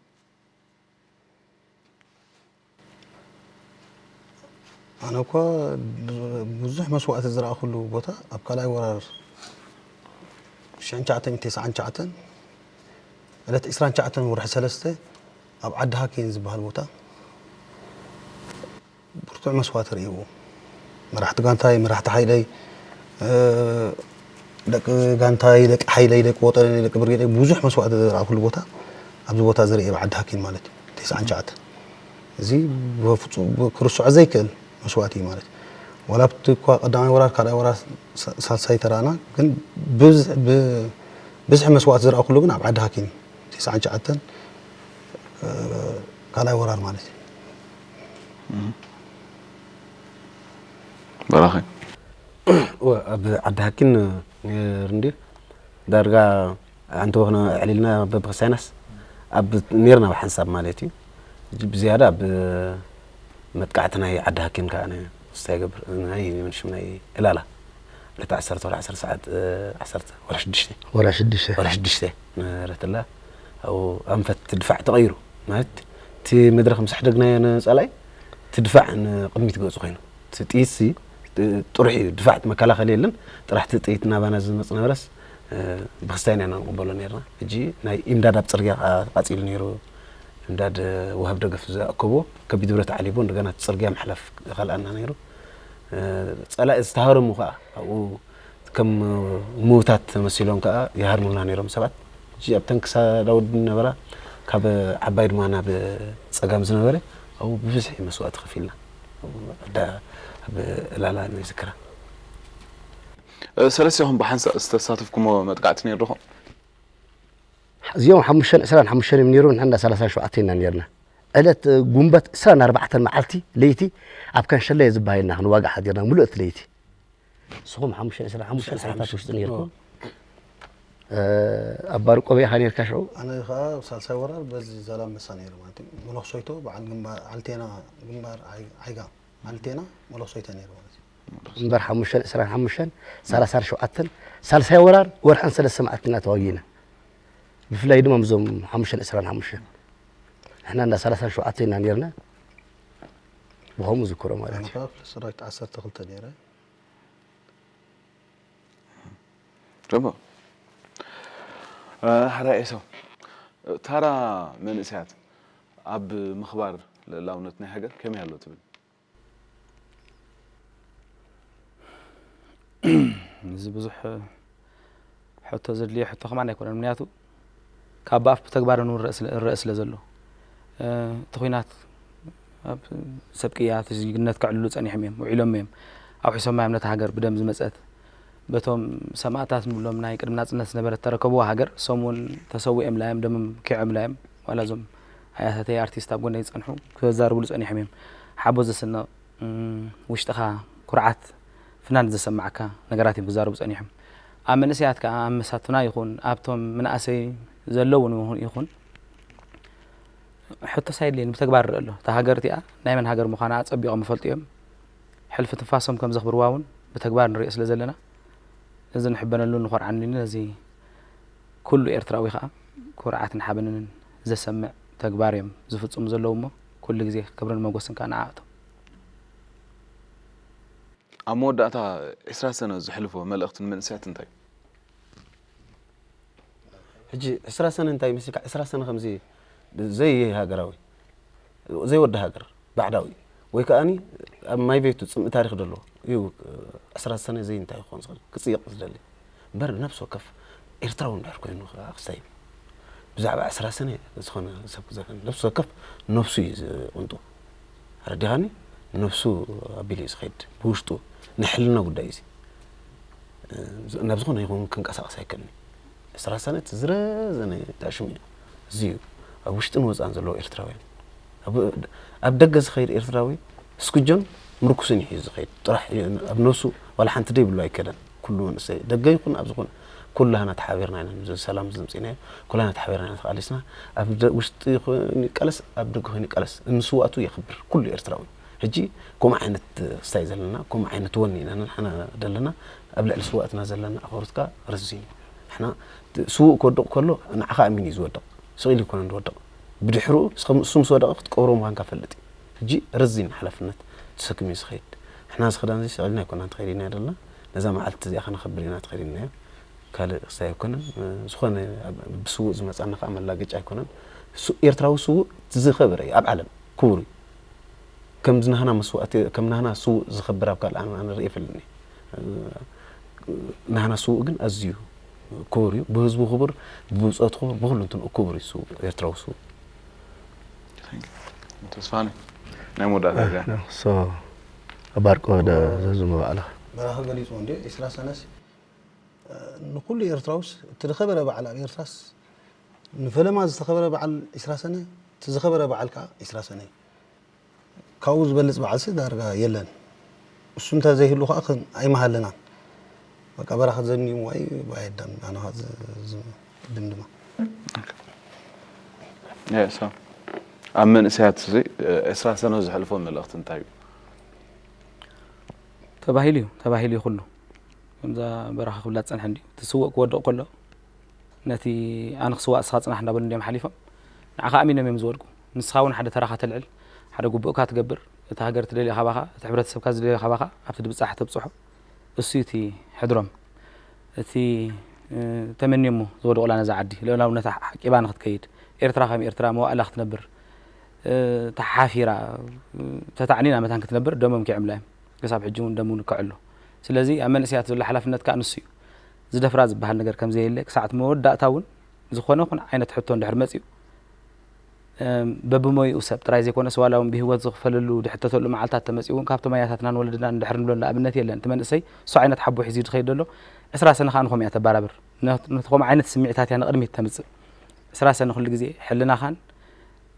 ኣነ እኳ ብዙሕ መስዋእቲ ዝረኣኹሉ ቦታ ኣብ ካልኣይ ወራር ሽሕን ትሽዓተ ሚእትን ተስዓን ትሽዓተን ዕለት ዕስራን ትሽዓተን ወርሒ ሰለስተ ኣብ ዓዲ ሃኪን ዝበሃል ቦታ ብርቱዕ መስዋእቲ ርእይዎ። መራሕቲ ጋንታይ፣ መራሕቲ ሓይለይ፣ ደቂ ጋንታይ፣ ደቂ ሓይለይ፣ ደቂ ወጠነይ፣ ደቂ ብርጌደይ ብዙሕ መስዋእቲ ዝረኣኹሉ ቦታ ኣብዚ ቦታ ዝርእየ ኣብ ዓዲ ሃኪን ማለት እዩ። ተስዓን ትሽዓተን እዚ ብፍጹም ክርስዖ ዘይክእል መስዋእቲ እዩ ማለት እዩ። ዋላ ኣብቲ እኳ ቀዳማይ ወራር፣ ካልኣይ ወራር፣ ሳ-፣ ሳልሳይ ተራና ግን ብዝ-፣ ብ-፣ ብዝሒ መስዋእቲ ዝረኣኹሉ ግን ኣብ ዓዲ ሃኪን ተስዓን ትሽዓተን ካልኣይ ወራር ማለት እዩ። በራኺ እወ ኣብ ዓዲ ሃኪን ነይሩ እንድዩ ዳርጋ ኣንተ ወኽነ ዕሊልና በብክሳይናስ ኣብ ነይርና ብሓንሳብ ማለት እዩ። ሕጂ ብዝያዳ ኣብ መጥቃዕቲ ናይ ዓዲ ሃኪን ከዓ ናይ ስታይ ገብር ናይ ሽም ናይ ዕላላ ዕለት ዓሰርተ ወላ ዓሰርተ ሰዓት ዓሰርተ ወላ ሽዱሽተ ወላ ሽዱሽተ ወላ ሽዱሽተ ነበረትላ ኣብኡ ኣንፈት ድፋዕ ተቐይሩ ማለት እቲ መድረኽ ምስ ኣሕደግናዮ ንፀላኢ እቲ ድፋዕ ንቕድሚት ገፁ ኮይኑ እቲ ጥይት ሲ ጥሩሕ እዩ ድፋዕ መከላኸሊ የለን ጥራሕ እቲ ጥይት ናባና ዝመፅ ነበረስ ብክስታይና ኢና ንቕበሎ ነርና ሕጂ ናይ ኢምዳድ ኣብ ፅርግያ ከዓ ተቃፂሉ ነይሩ ኢምዳድ ወሃብ ደገፍ ዝኣከብዎ ከቢድ ብረት ዓሊቡ እንደገና እቲ ፅርግያ ምሕላፍ ይኸልኣና ነይሩ ፀላኢ ዝተሃረሙ ከዓ ኣብኡ ከም ምዉታት ተመሲሎም ከዓ ይሃርሙልና ነይሮም ሰባት። ሕጂ ኣብተን ክሳዳ ወዲ ዝነበራ ካብ ዓባይ ድማ ናብ ፀጋም ዝነበረ ኣብኡ ብብዝሒ መስዋእቲ ከፊልና ኣብኡ ኣዳ ኣብ ዕላላ ንዝክራ። ሰለስቴኹም ብሓንሳእ ዝተሳተፍኩሞ መጥቃዕቲ ነይሩ ዶ? እዚኦም ሓሙሽተን ዕስራን ሓሙሽተን እዮም ነይሮም፣ ንሕና እንዳ ሰላሳን ሸውዓተን ኢና ነይርና። ዕለት ጉንበት ዕስራን ኣርባዕተን መዓልቲ ለይቲ ኣብ ካንሸለ እየ ዝባሃየና ክንዋጋእ ሓዲርና፣ ምሉእ እቲ ለይቲ። ንስኹም ሓሙሽተን ዕስራን ሓሙሽተን ሰዓታት ውሽጢ ነይርኩም። ኣብ ባርቆበ ኢኻ ነይርካ ሽዑ? ኣነ ኸዓ ኣብ ሳልሳይ ወራር በዚ ዛላምበሳ ነይረ ማለት እዩ። መነኽሶይቶ በዓል ግንባር ዓልቴና ግንባር ዓይ- ዓይጋ ዓልቴና መነኽሶይቶ ነይረ ማለት እዩ። እምበር ሓሙሽተን ዕስራን ሓሙሽተን ሰላሳን ሸውዓተን ሳልሳይ ወራር ወርሕን ሰለስተ መዓልቲ ኢና ተዋጊእና። ብፍላይ ድማ ምስዞም ሓሙሽተን ዕስራን ሓሙሽተን ንሕና እንዳ ሰላሳን ሸውዓተን ኢና ነይርና። ብኸምኡ ዝክሮ ማለት እዩ። ኣነኻ ክፍለ ሰራዊት ዓሰርተ ክልተ ነይረ። ጽቡቕ። ሕራይ ኤሳው፣ ታራ መንእሰያት ኣብ ምኽባር ልእላውነት ናይ ሃገር ከመይ ኣሎ ትብል? እዚ ብዙሕ ሕቶ ዘድልዮ ሕቶ ከማን ኣይኮነን። ምክንያቱ ካብ ኣፍ ብተግባር ንረእ ስለ ዘሎ እቲ ኹናት ኣብ ሰብ ቅያ እቲ ጅግንነት ከዕልሉ ጸኒሖም እዮም፣ ውዒሎም እዮም፣ ኣውሒሶማ እዮም ነታ ሃገር ብደም ዝመጸት። በቶም ሰማእታት ንብሎም ናይ ቅድሚ ናጽነት ዝነበረት ተረከብዋ ሃገር እሶም እውን ተሰዊኦም ላዮም ደሞም ኪዖም ላዮም ዋላ እዞም ኣያታተይ ኣርቲስት ኣብ ጎነይ ዝጸንሑ ክዛርብሉ ጸኒሖም እዮም። ሓቦ ዘስንቕ ውሽጥኻ ኩርዓት ፍናን ዘሰማዕካ ነገራት እዮም ክዛረቡ ጸኒሖም። ኣብ መንእሰያት ከኣ ኣብ መሳቱና ይኹን ኣብቶም ምንኣሰይ ዘለውን ይኹን ሕቶስ ኣየድልየን ብተግባር ይረአ ኣሎ። እታ ሃገር እቲኣ ናይ መን ሃገር ምዃና ኣጸቢቖም ይፈልጡ እዮም። ሕልፊ ትንፋሶም ከም ዘኽብርዋ እውን ብተግባር ንሪኦ ስለ ዘለና እዚ ንሕበነሉን ንኾርዓሉን ኢና። ነዚ ኩሉ ኤርትራዊ ከኣ ኩርዓትን ሓበንን ዘሰምዕ ተግባር እዮም ዝፍጽሙ ዘለዉ እሞ ኩሉ ግዜ ክብርን መጎስን ከኣ ንዓኣቶም። ኣብ መወዳእታ ዕስራ ሰነ ዘሕልፎ መልእኽቲ ንመንእሰያት እንታይ እዩ? ሕጂ ዕስራ ሰነ እንታይ ይመስልካ? ዕስራ ሰነ ከምዚ ዘይሃገራዊ ዘይወዲ ሃገር ባዕዳዊ ወይ ከኣኒ ኣብ ማይ ቤቱ ጽምኢ ታሪኽ ደሎ እዩ። ዕስራ ሰነ ዘይ እንታይ ክኾን ዝኽእል ክጽይቕ ዝደሊ እምበር ነብሲ ወከፍ ኤርትራዊ እንድሕር ኮይኑ ከዓ ክስታይ ብዛዕባ ዕስራ ሰነ ዝኾነ ሰብ ክዘከር ነብሲ ወከፍ ነብሱ እዩ ዝቕንጡ ኣረዲኻኒ ነብሱ ኣቢሉ እዩ ዝኸይድ ብውሽጡ ናይ ሕልና ጉዳይ እዚ ናብ ዝኾነ ይኹን ክንቀሳቐስ ኣይክእልን እዩ ዕስራ ሰነ እቲ ዝረዘነ ዳሽም እዩ እዚ እዩ ኣብ ውሽጥን ወፃን ዘለዉ ኤርትራውያን ኣብ ደገ ዝኸይድ ኤርትራዊ ስኩጆን ምርኩስን እዩ ዝኸይድ ጥራሕ ኣብ ነብሱ ዋላ ሓንቲ ደይብሉ ኣይከደን ኩሉ መንእሰይ ደገ ይኹን ኣብ ዝኾነ ኩላህና ተሓቢርና ኢና ሰላም ዘምፅእናዮ ኩላህና ተሓቢርና ኢና ተቃሊስና ኣብ ውሽጢ ኮይኑ ይቀለስ ኣብ ደገ ኮይኑ ይቀለስ ንስዋእቱ የኽብር ኩሉ ኤርትራዊ ሕጂ ከምኡ ዓይነት ክስታይ ዘለና ከምኡ ዓይነት ወኒ ኢና ንሕና ዘለና ኣብ ልዕሊ ስዋእትና ዘለና ኣኽብሮት ከዓ ረዚን እዩ ንሕና ስውእ ክወድቕ ከሎ ንዓኻ ኣሚን እዩ ዝወድቕ ስቕ ኢሉ ይኮነን ዝወድቕ ብድሕሩ እሱ ምስ ወደቐ ክትቀብሮ ምዃንካ ፈልጥ እዩ ሕጂ ረዚን ሓላፍነት ተሰኪሙ እዩ ዝኸይድ ንሕና እዚ ክዳን እዚ ሰቒልና ኣይኮና ንትኸይድ ኢና ዘለና ነዛ መዓልቲ እዚኣ ከነኸብር ኢና ትኸይድ ኢልናዮ ካልእ ክስታይ ኣይኮነን ዝኾነ ብስውእ ዝመፃና ከዓ መላገጫ ኣይኮነን ኤርትራዊ ስውእ ዝኸበረ እዩ ኣብ ዓለም ክቡር እዩ ከም ዝናህና መስዋእቲ ከም ናህና ስውእ ዝኸብር ኣብ ካልእ ኣነ ርኢ ይፈልኒ ናህና ስውእ ግን ኣዝዩ ክቡር እዩ ብህዝቡ ክቡር ብብፆቱ ክቡር ብኩሉ እንትንኡ ክቡር እዩ ስውእ ኤርትራዊ ስውእ ተስፋነ ናይ መወዳእታ ጊዜ so ኣባርቆ ደ ዘዝሞ ባዕላ በራኸ ገሊፅዎ እንዲ ዒስራ ሰነስ ንኩሉ ኤርትራውስ እቲ ዝኸበረ በዓል ኣብ ኤርትራስ ንፈለማ ዝተኸበረ በዓል ዒስራ ሰነ እቲ ዝኸበረ በዓል ከዓ ዒስራ ሰነ እዩ ካብኡ ዝበልፅ በዓልሲ ዳርጋ የለን እሱ እንተ ዘይህሉ ከዓ ኣይመሃለናን በቃ በራኸ ዘኒሙ ዋይ ባየዳም ኣነ ድማ ኣብ መንእሰያት እዚ ዕስራ ሰነ ዘሕልፎ መልእኽቲ እንታይ እዩ ተባሂሉ እዩ ተባሂሉ እዩ ኩሉ ከምዛ በራኸ ክብላ ዝፀንሐ እንዲዩ እቲ ስውእ ክወድቕ ከሎ ነቲ ኣነ ክስዋእ እስኻ ፅናሕ እንዳበሉ እንዲዮም ሓሊፎም ንዓኻ ኣሚኖም እዮም ዝወድቁ ንስኻ እውን ሓደ ተራኻ ተልዕል ሓደ ጉቡእካ ትገብር እቲ ሃገር ትደልዮ ካባኻ እቲ ሕብረተሰብካ ዝደልዮ ካባኻ ኣብቲ ድብፃሕ ተብፅሖ እሱ እቲ ሕድሮም እቲ ተመንዮሞ ዝወደቑላ ነዛ ዓዲ ልእላውነታ ሓቂባ ንክትከይድ ኤርትራ ከም ኤርትራ መዋእላ ክትነብር ተሓፊራ ተታዕኒና መታን ክትነብር ደሞም ኪዕምላ እዮም ክሳብ ሕጂ እውን ደሙ ንከዐሉ ስለዚ ኣብ መንእሰያት ዘሎ ሓላፍነት ከዓ ንሱ እዩ ዝደፍራ ዝበሃል ነገር ከም ዘየለ ክሳዕ እቲ መወዳእታ እውን ዝኾነ ኹን ዓይነት ሕቶ እንድሕር መፅኡ በብሞይኡ ሰብ ጥራይ ዘይኮነስ ዋላ እውን ብህይወት ዝኽፈለሉ ድሕተተሉ መዓልታት ተመፂኡ እውን ካብቶም ኣያታትናን ወለድናን እንድሕር ንብለሉ ኣብነት የለን እቲ መንእሰይ እሱ ዓይነት ሓቦ ሒዙ ዝኸይድ ዘሎ ዕስራ ሰነ ከዓ ንኸም እያ ተባራብር ነቲ ከምኡ ዓይነት ስምዒታት እያ ንቕድሚት ተምፅእ ዕስራ ሰነ ኩሉ ግዜ ሕልናኻን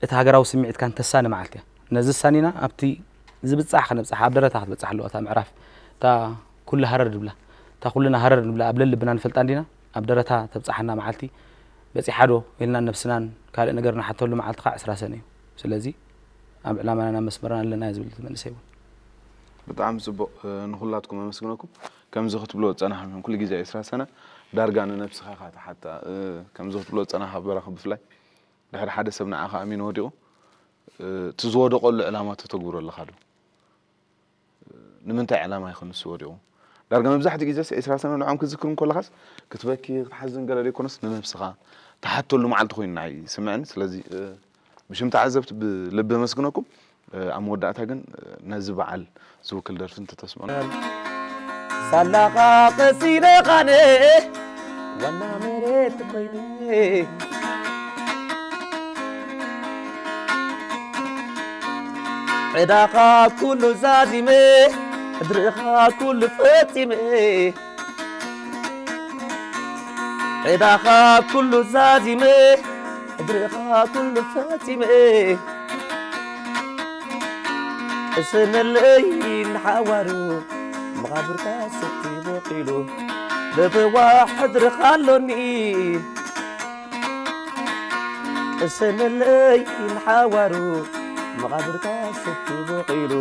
እቲ ሃገራዊ ስምዒትካን ተሳኒ መዓልቲ እያ ነዚ ሳኒና ኣብቲ ዝብፃሕ ከነብፃሕ ኣብ ደረታ ክትበፅሕ ኣለዋ እታ ምዕራፍ እታ ኩሉ ሃረር ድብላ እታ ኩልና ሃረር ንብላ ኣብ ለልብና ንፈልጣ እንዲና ኣብ ደረታ ተብፃሓና መዓልቲ በፂሓ ዶ ኢልና ነብስናን ካልእ ነገር ንሓተሉ መዓልቲ ከዓ ዕስራ ሰነ እዩ ስለዚ ኣብ ዕላማናን ኣብ መስመርናን ኣለና እየ ዝብል እቲ መንእሰይ እውን ብጣዕሚ ፅቡቕ ንኩላትኩም ኣመስግነኩም ከምዚ ክትብሎ ዝፀናሕኩም ኩሉ ግዜ ዕስራ ሰነ ዳርጋ ንነብስኻ ኢኻ ትሓታ ከምዚ ክትብሎ ዝፀናሕካ በራኺ ብፍላይ ድሕሪ ሓደ ሰብ ንዓኻ ኣሚኑ ወዲቑ እቲ ዝወደቐሉ ዕላማ ተተግብሮ ኣለኻ ዶ ንምንታይ ዕላማ ይኾን ንሱ ወዲቑ? ዳርጋ መብዛሕትኡ ግዜስ ዕስራ ሰነ ንዖም ክትዝክር እንከለኻስ ክትበኪ ክትሓዝን ገለ ዘይኮነስ ንነብስኻ ትሓተሉ መዓልቲ ኮይኑ ንዓይ ይስምዐኒ። ስለዚ ብሽም ተዓዘብቲ ብልቢ ኣመስግነኩም። ኣብ መወዳእታ ግን ነዚ በዓል ዝውክል ደርፊ እንተተስምዑ። ሳላኻ ቀሲነ ኻነ ዋና መሬት ኮይነ ዕዳኻ ኩሉ ዛዚመ ሕድርኻ ኩሉ ፈጺመ ዕዳኻ ኩሉ ዛዚመ ሕድርኻ ኩሉ ፈጺመ ቅሰነለይ ንሓዋሩ መቓብርካ ሰቲ ቦቂሉ ለበዋ ሕድርኻ ኣሎኒ ቅሰነለይ ንሓዋሩ መቓብርካ ሰቲ ቦቂሉ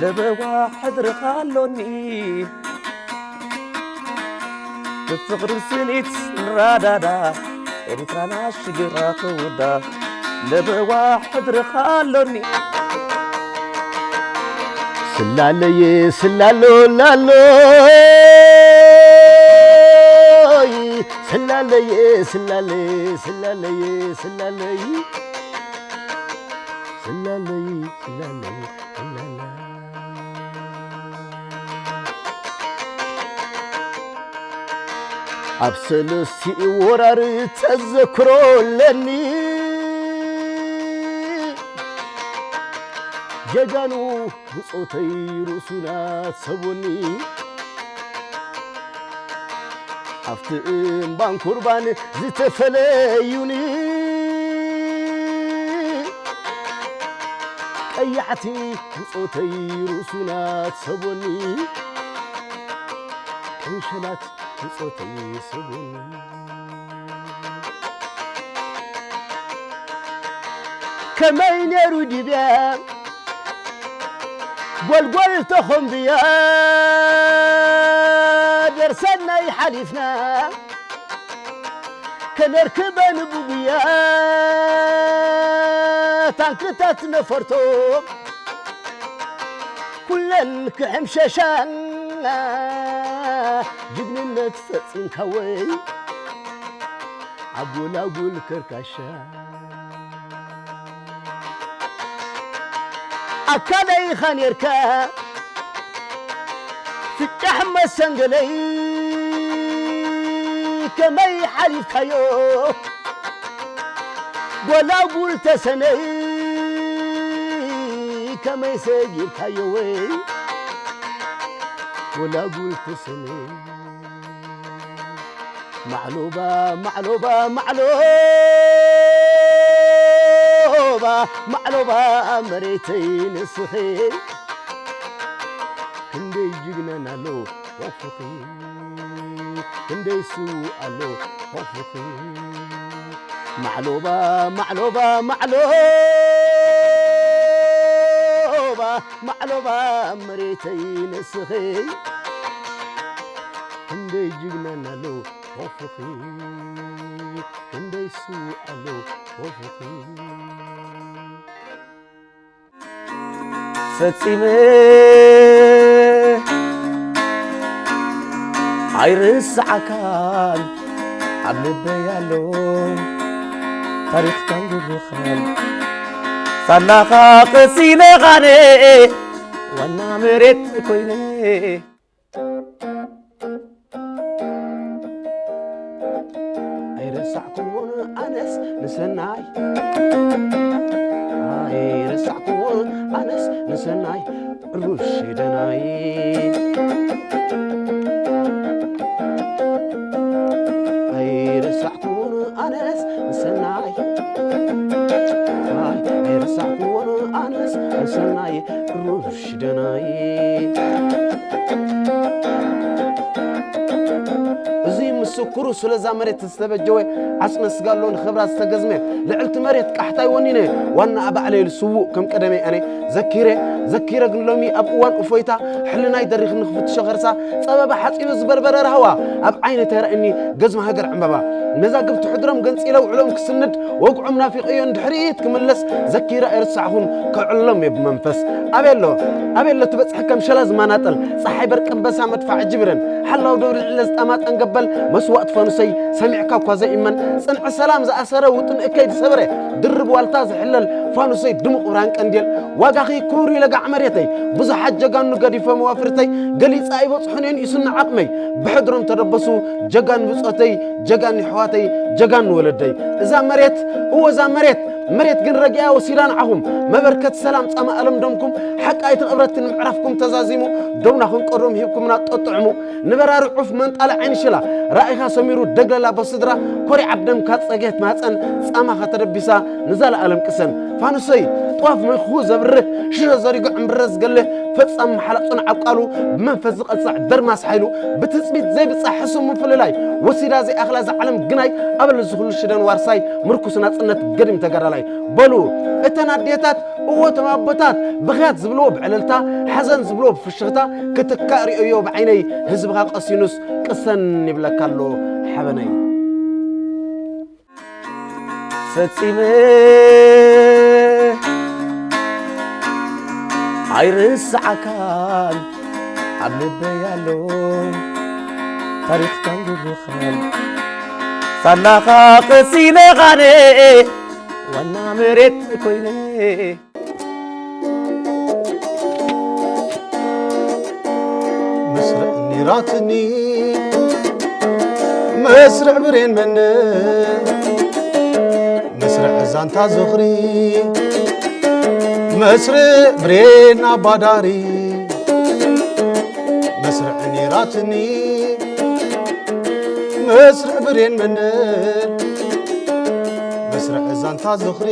ለበዋ ሕድርኻ ኣሎኒ ብፍቕሪ ስኒት ንራዳዳ ኤርትራና ሽግራ ክውዳ ለበዋ ሕድርኻ ኣሎኒ ስላለየ ስላሎ ላሎይ ስላለየ ስላለየ ስላለየ ስላለይ ስላለይ ስላለይ ስላላ ኣብ ሰለስቲኡ ወራር ተዘክሮ ኣለኒ ጀጋኑ ብጾተይ ርእሱና ሰቦኒ ኣብቲ እምባን ኩርባን ዝተፈለዩኒ ቀያሕቲ ብጾተይ ርእሱና ሰቦኒ ቅንሸላት ብጾተይ ሰቦኒ ከመይ ነይሩ ድብያ ጎልጎል ተኾምብያ ደርሰናይ ሓሊፍና ከነርክበን ብጉያ ታንክታት ነፈርቶ ኩለን ክሕምሸሻ ጅግንነት ፈጺምካ ወይ ዓጉላጉል ከርካሻ ኣካለይ ኢኻ ኔርካ ፍጫሕ መሰንገለይ ከመይ ሓሊፍካዮ ጎላጉል ተሰነይ ከመይ ሰጊርካዮ ወይ ጎላጉል ተሰነይ ማዕሎባ ማዕሎባ ማዕሎባ ማዕሎባ መሬተይ ንስኺ ክንደይ ጅግናን ኣሎ ወፍኺ ክንደይ ስዉእ ኣሎ ወፍኺ ማዕሎባ ማዕሎባ ማዕሎባ ማዕሎባ መሬተይ ንስኺ ክንደይ ጅግናን ኣሎ ወፍኺ ክንደይ ስዉእ ኣሎ ወፍኺ ፈጺመ ኣይርስዓካን ኣብ ልበይ ኣሎ ታሪኽካን ግብርኻን ሳላኻ ቀሲነ ኻነ ዋና መሬት ኮይነ ኣይረሳዕኩዎን ኣነስ ንሰናይ ኣይረሳዕኩዎን ኣነስ ንሰናይ ሩሽ ደናይ ኣይረሳዕኩዎን ኣነስ ንሰናይ ኣይረሳዕኩዎን ኣነስ ንሰናይ ሩሽ ደናይ እዚ ምስክሩ ስለዛ መሬት ዝተበጀወ ዓጽመ ስጋ ኣሎ ንኽብራ ዝተገዝመ ልዕልቲ መሬት ቃሕታይ ወኒነ ዋና ኣባዕለ ኢሉ ስዉእ ከም ቀደመይ ኣነ ዘኪረ ዘኪረ ግን ሎሚ ኣብ እዋን እፎይታ ሕልናይ ደሪኽኒ ክፍትሾ ከርሳ ጸበባ ሓጺሩ ዝበርበረ ራህዋ ኣብ ዓይነ ተራእኒ ገዝሚ ሃገር ዕምበባ መዛግብቲ ሕድሮም ገንጺለ ውዕሎም ክስንድ፣ ወግዖም ናፊቐዮ እንድሕሪት ክምለስ፣ ዘኪረ ኣይርሳዕኹን፣ ከዕሎም እየ ብመንፈስ። ኣበሎ፣ ኣበሎ ትበጽሕ ከም ሸላ ዝማናጠል፣ ጸሓይ በርቂ ኣንበሳ መድፋዕ ጅብረን፣ ሓላው ደብሪ ልዕለ ዝጣማጠን ገበል፣ መስዋእቲ ፋኑሰይ፣ ሰሚዕካ እኳ ዘይእመን፣ ጽንዒ ሰላም ዝኣሰረ ውጥን እከይ ዝሰበረ፣ ድርብ ዋልታ ዝሕለል ፋኑሰይ ድሙቕ ብርሃን ቀንዴል፣ ዋጋኺ ክቡር እዩ ለጋዕ መሬተይ፣ ብዙሓት ጀጋኑ ገዲፎም ዋፍርተይ፣ ገሊጻ ኣይበጽሑን እየን ይስኑ ዓቕመይ፣ ብሕድሮም ተደበሱ ጀጋኑ ብጾተይ፣ ጀጋኑ የሕዋተይ፣ ጀጋኑ ወለደይ። እዛ መሬት፣ እወ እዛ መሬት፣ መሬት ግን ረጊኣ ወሲዳ ንዓኹም፣ መበርከት ሰላም ጻማ ኣለም ደምኩም፣ ሓቂ ኣይተቐብረትን ምዕራፍኩም ተዛዚሙ፣ ደውናኹም ቀዶም ሂብኩምና ጠጥዕሙ፣ ንበራሪ ዑፍ መንጣለ ዓይኒ ሽላ፣ ራኢኻ ሰሚሩ ደግለላ በስድራ፣ ኮሪዓ ብደምካ ጸግየት ማህጸን፣ ጻማኻ ተደቢሳ ንዘለኣለም ቅሰን። ፋኑሰይ፣ ጥዋፍ መይኹ ዘብርህ፣ ሽረ ዘሪጉ ዕምብረ ዝገልህ፣ ፈጻሚ መሓላቕ ጽኑዕ ኣብ ቃሉ፣ ብመንፈስ ዝቐጽዕ ደርማስ ሓይሉ፣ ብትጽቢት ዘይብጻሕ ሕሱም ምፍልላይ፣ ወሲዳ ዘይኣኽላ እዛ ዓለም ግናይ፣ ኣበል እዚ ኩሉ ሽደን ዋርሳይ፣ ምርኩስ ናጽነት ገዲም ተጋዳላይ። በሉ፣ እተን ኣዴታት፣ እዎ እቶም ኣቦታት፣ ብኽያት ዝብልዎ ብዕልልታ፣ ሓዘን ዝብልዎ ብፍሽኽታ፣ ክትካእ ርእዮ ብዓይነይ፣ ህዝብኻ ቀሲኑስ ቅሰን ይብለካ ኣሎ ሓበነይ። ፈጺመ ኣይርስዓካን ኣብ ልበይ ኣሎ ታሪኽካን ግብርኻን ሳላኻ ቀሲነ ኻነ ዋና መሬት ኮይነ መስርዕ ኒራትኒ መስርዕ ብሬን መነ መስርዕ ዛንታ ዝኽሪ መስርዕ ብሬን ኣባዳሪ መስርዕ ኒራትኒ መስርዕ ብሬን መነ መስርዕ ዛንታ ዝኽሪ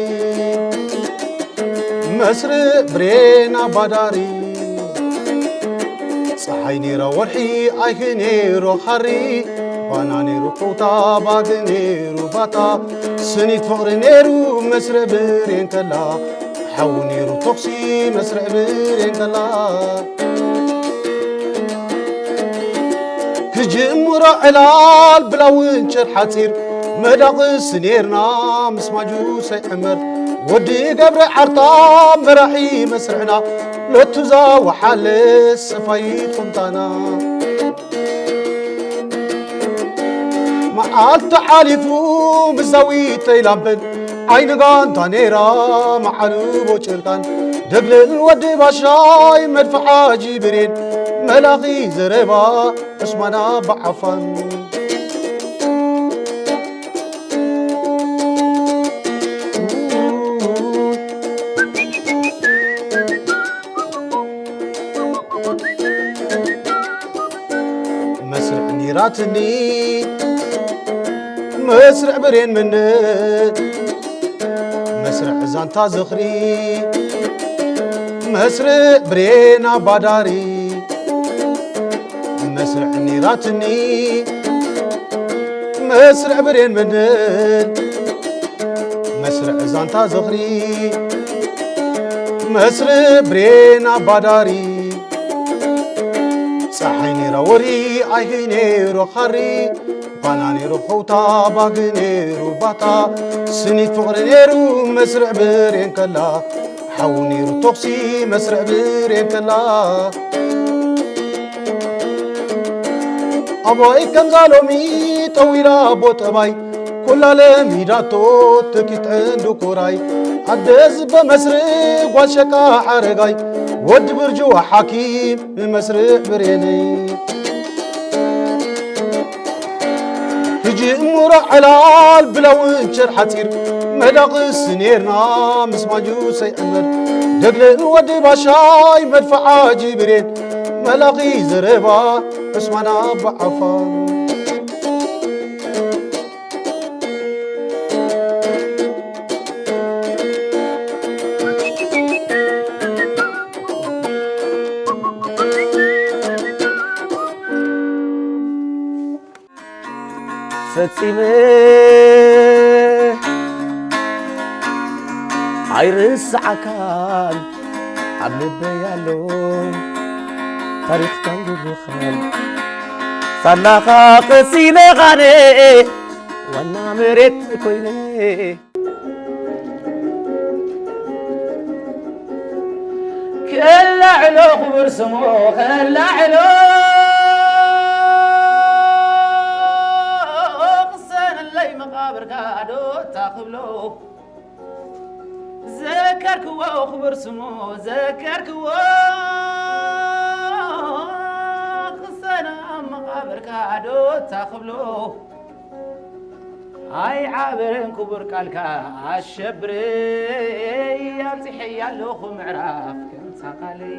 መስርዕ ብሬን ኣባዳሪ ፀሓይ ነይራ ወርሒ ኣይሂ ነይሩ ኻሪ ባና ነይሩ ቁታ ባግ ነይሩ ባታ ስኒት ፍቕሪ ነይሩ መስርዕ ብሬን ከላ ሓዊ ነይሩ ተኹሲ መስርዕ ብሬን ከላ ክጅምሮ ዕላል ብላውንቸር ሓፂር መዳቕስ ነይርና ምስ ማጁሰይ ዕመር ወዲ ገብረ ዓርታ መራሒ መስርዕና ለቱዛ ወሓለ ሰፋይት ቁምጣና መዓልቲ ሓሊፉ ምስ ዛዊተይ ላምበል ዓይኒ ጋንታ ነይራ መዓልቦ ጭርቃን ደግልል ወዲ ባሻይ መድፍዓ ጅብሬን መላኺ ዘረባ ዑስማን ኣባ ዓፋን መስርዕ ኒራትኒ መስርዕ ብሬን ምንል መስርዕ ዛንታ ዝኽሪ መስርዕ ብሬን ኣባዳሪ መስርዕ ኒራትኒ መስርዕ ብሬን ምንል መስርዕ ዛንታ ዝኽሪ መስርዕ ብሬን ኣባዳሪ ፀሓይ ነይራ ወሪ ኣይሂ ነይሩ ኻሪ ባና ነይሩ ኸውታ ባግ ነይሩ ባታ ስኒት ፍቕሪ ነይሩ መስርዕ ብሬን ከላ ሓዊ ነይሩ ተኹሲ መስርዕ ብሬን ከላ ኣባይ ከምዛ ሎሚ ጠዊላ ኣቦ ጠባይ ኩላ ለሚዳቶ ትኪት ዕንዱ ኩራይ ኣደ ዝበ መስርዕ ጓል ሸቃ ሓረጋይ ወዲ ብርጅዋ ሓኪም ንመስርዕ ብሬነይ ክጅምሮ ዕላል ብለውንቸር ሓፂር መዳቕስ ነርና ምስ ማጁሰይ ዕመር ደግልን ወዲ ባሻይ መድፍዓ ጅብሬን መላኺ ዘረባ ዑስማን ኣባ ዓፋር ፈጺመ ኣይርስዓካን ኣብ ልበይ ኣሎ ታሪኽካን ግብርኻን ሳላኻ ቀሲነ ኻነ ዋና መሬት ኮይነ ከላዕሎ ክቡር ስሙ ከላዕሎ ክሰነለይ መቓብርካ ዶ ታኽብሎ ዘከርክዎ ክቡር ስሙ ዘከርክዎ ክሰና መቓብርካ ዶ ታኽብሎ ኣይዓበረን ክቡር ቃልካ ኣሸብረይ ኣብፅሐያ ኣለኹ ምዕራፍ ከምታ ቃለይ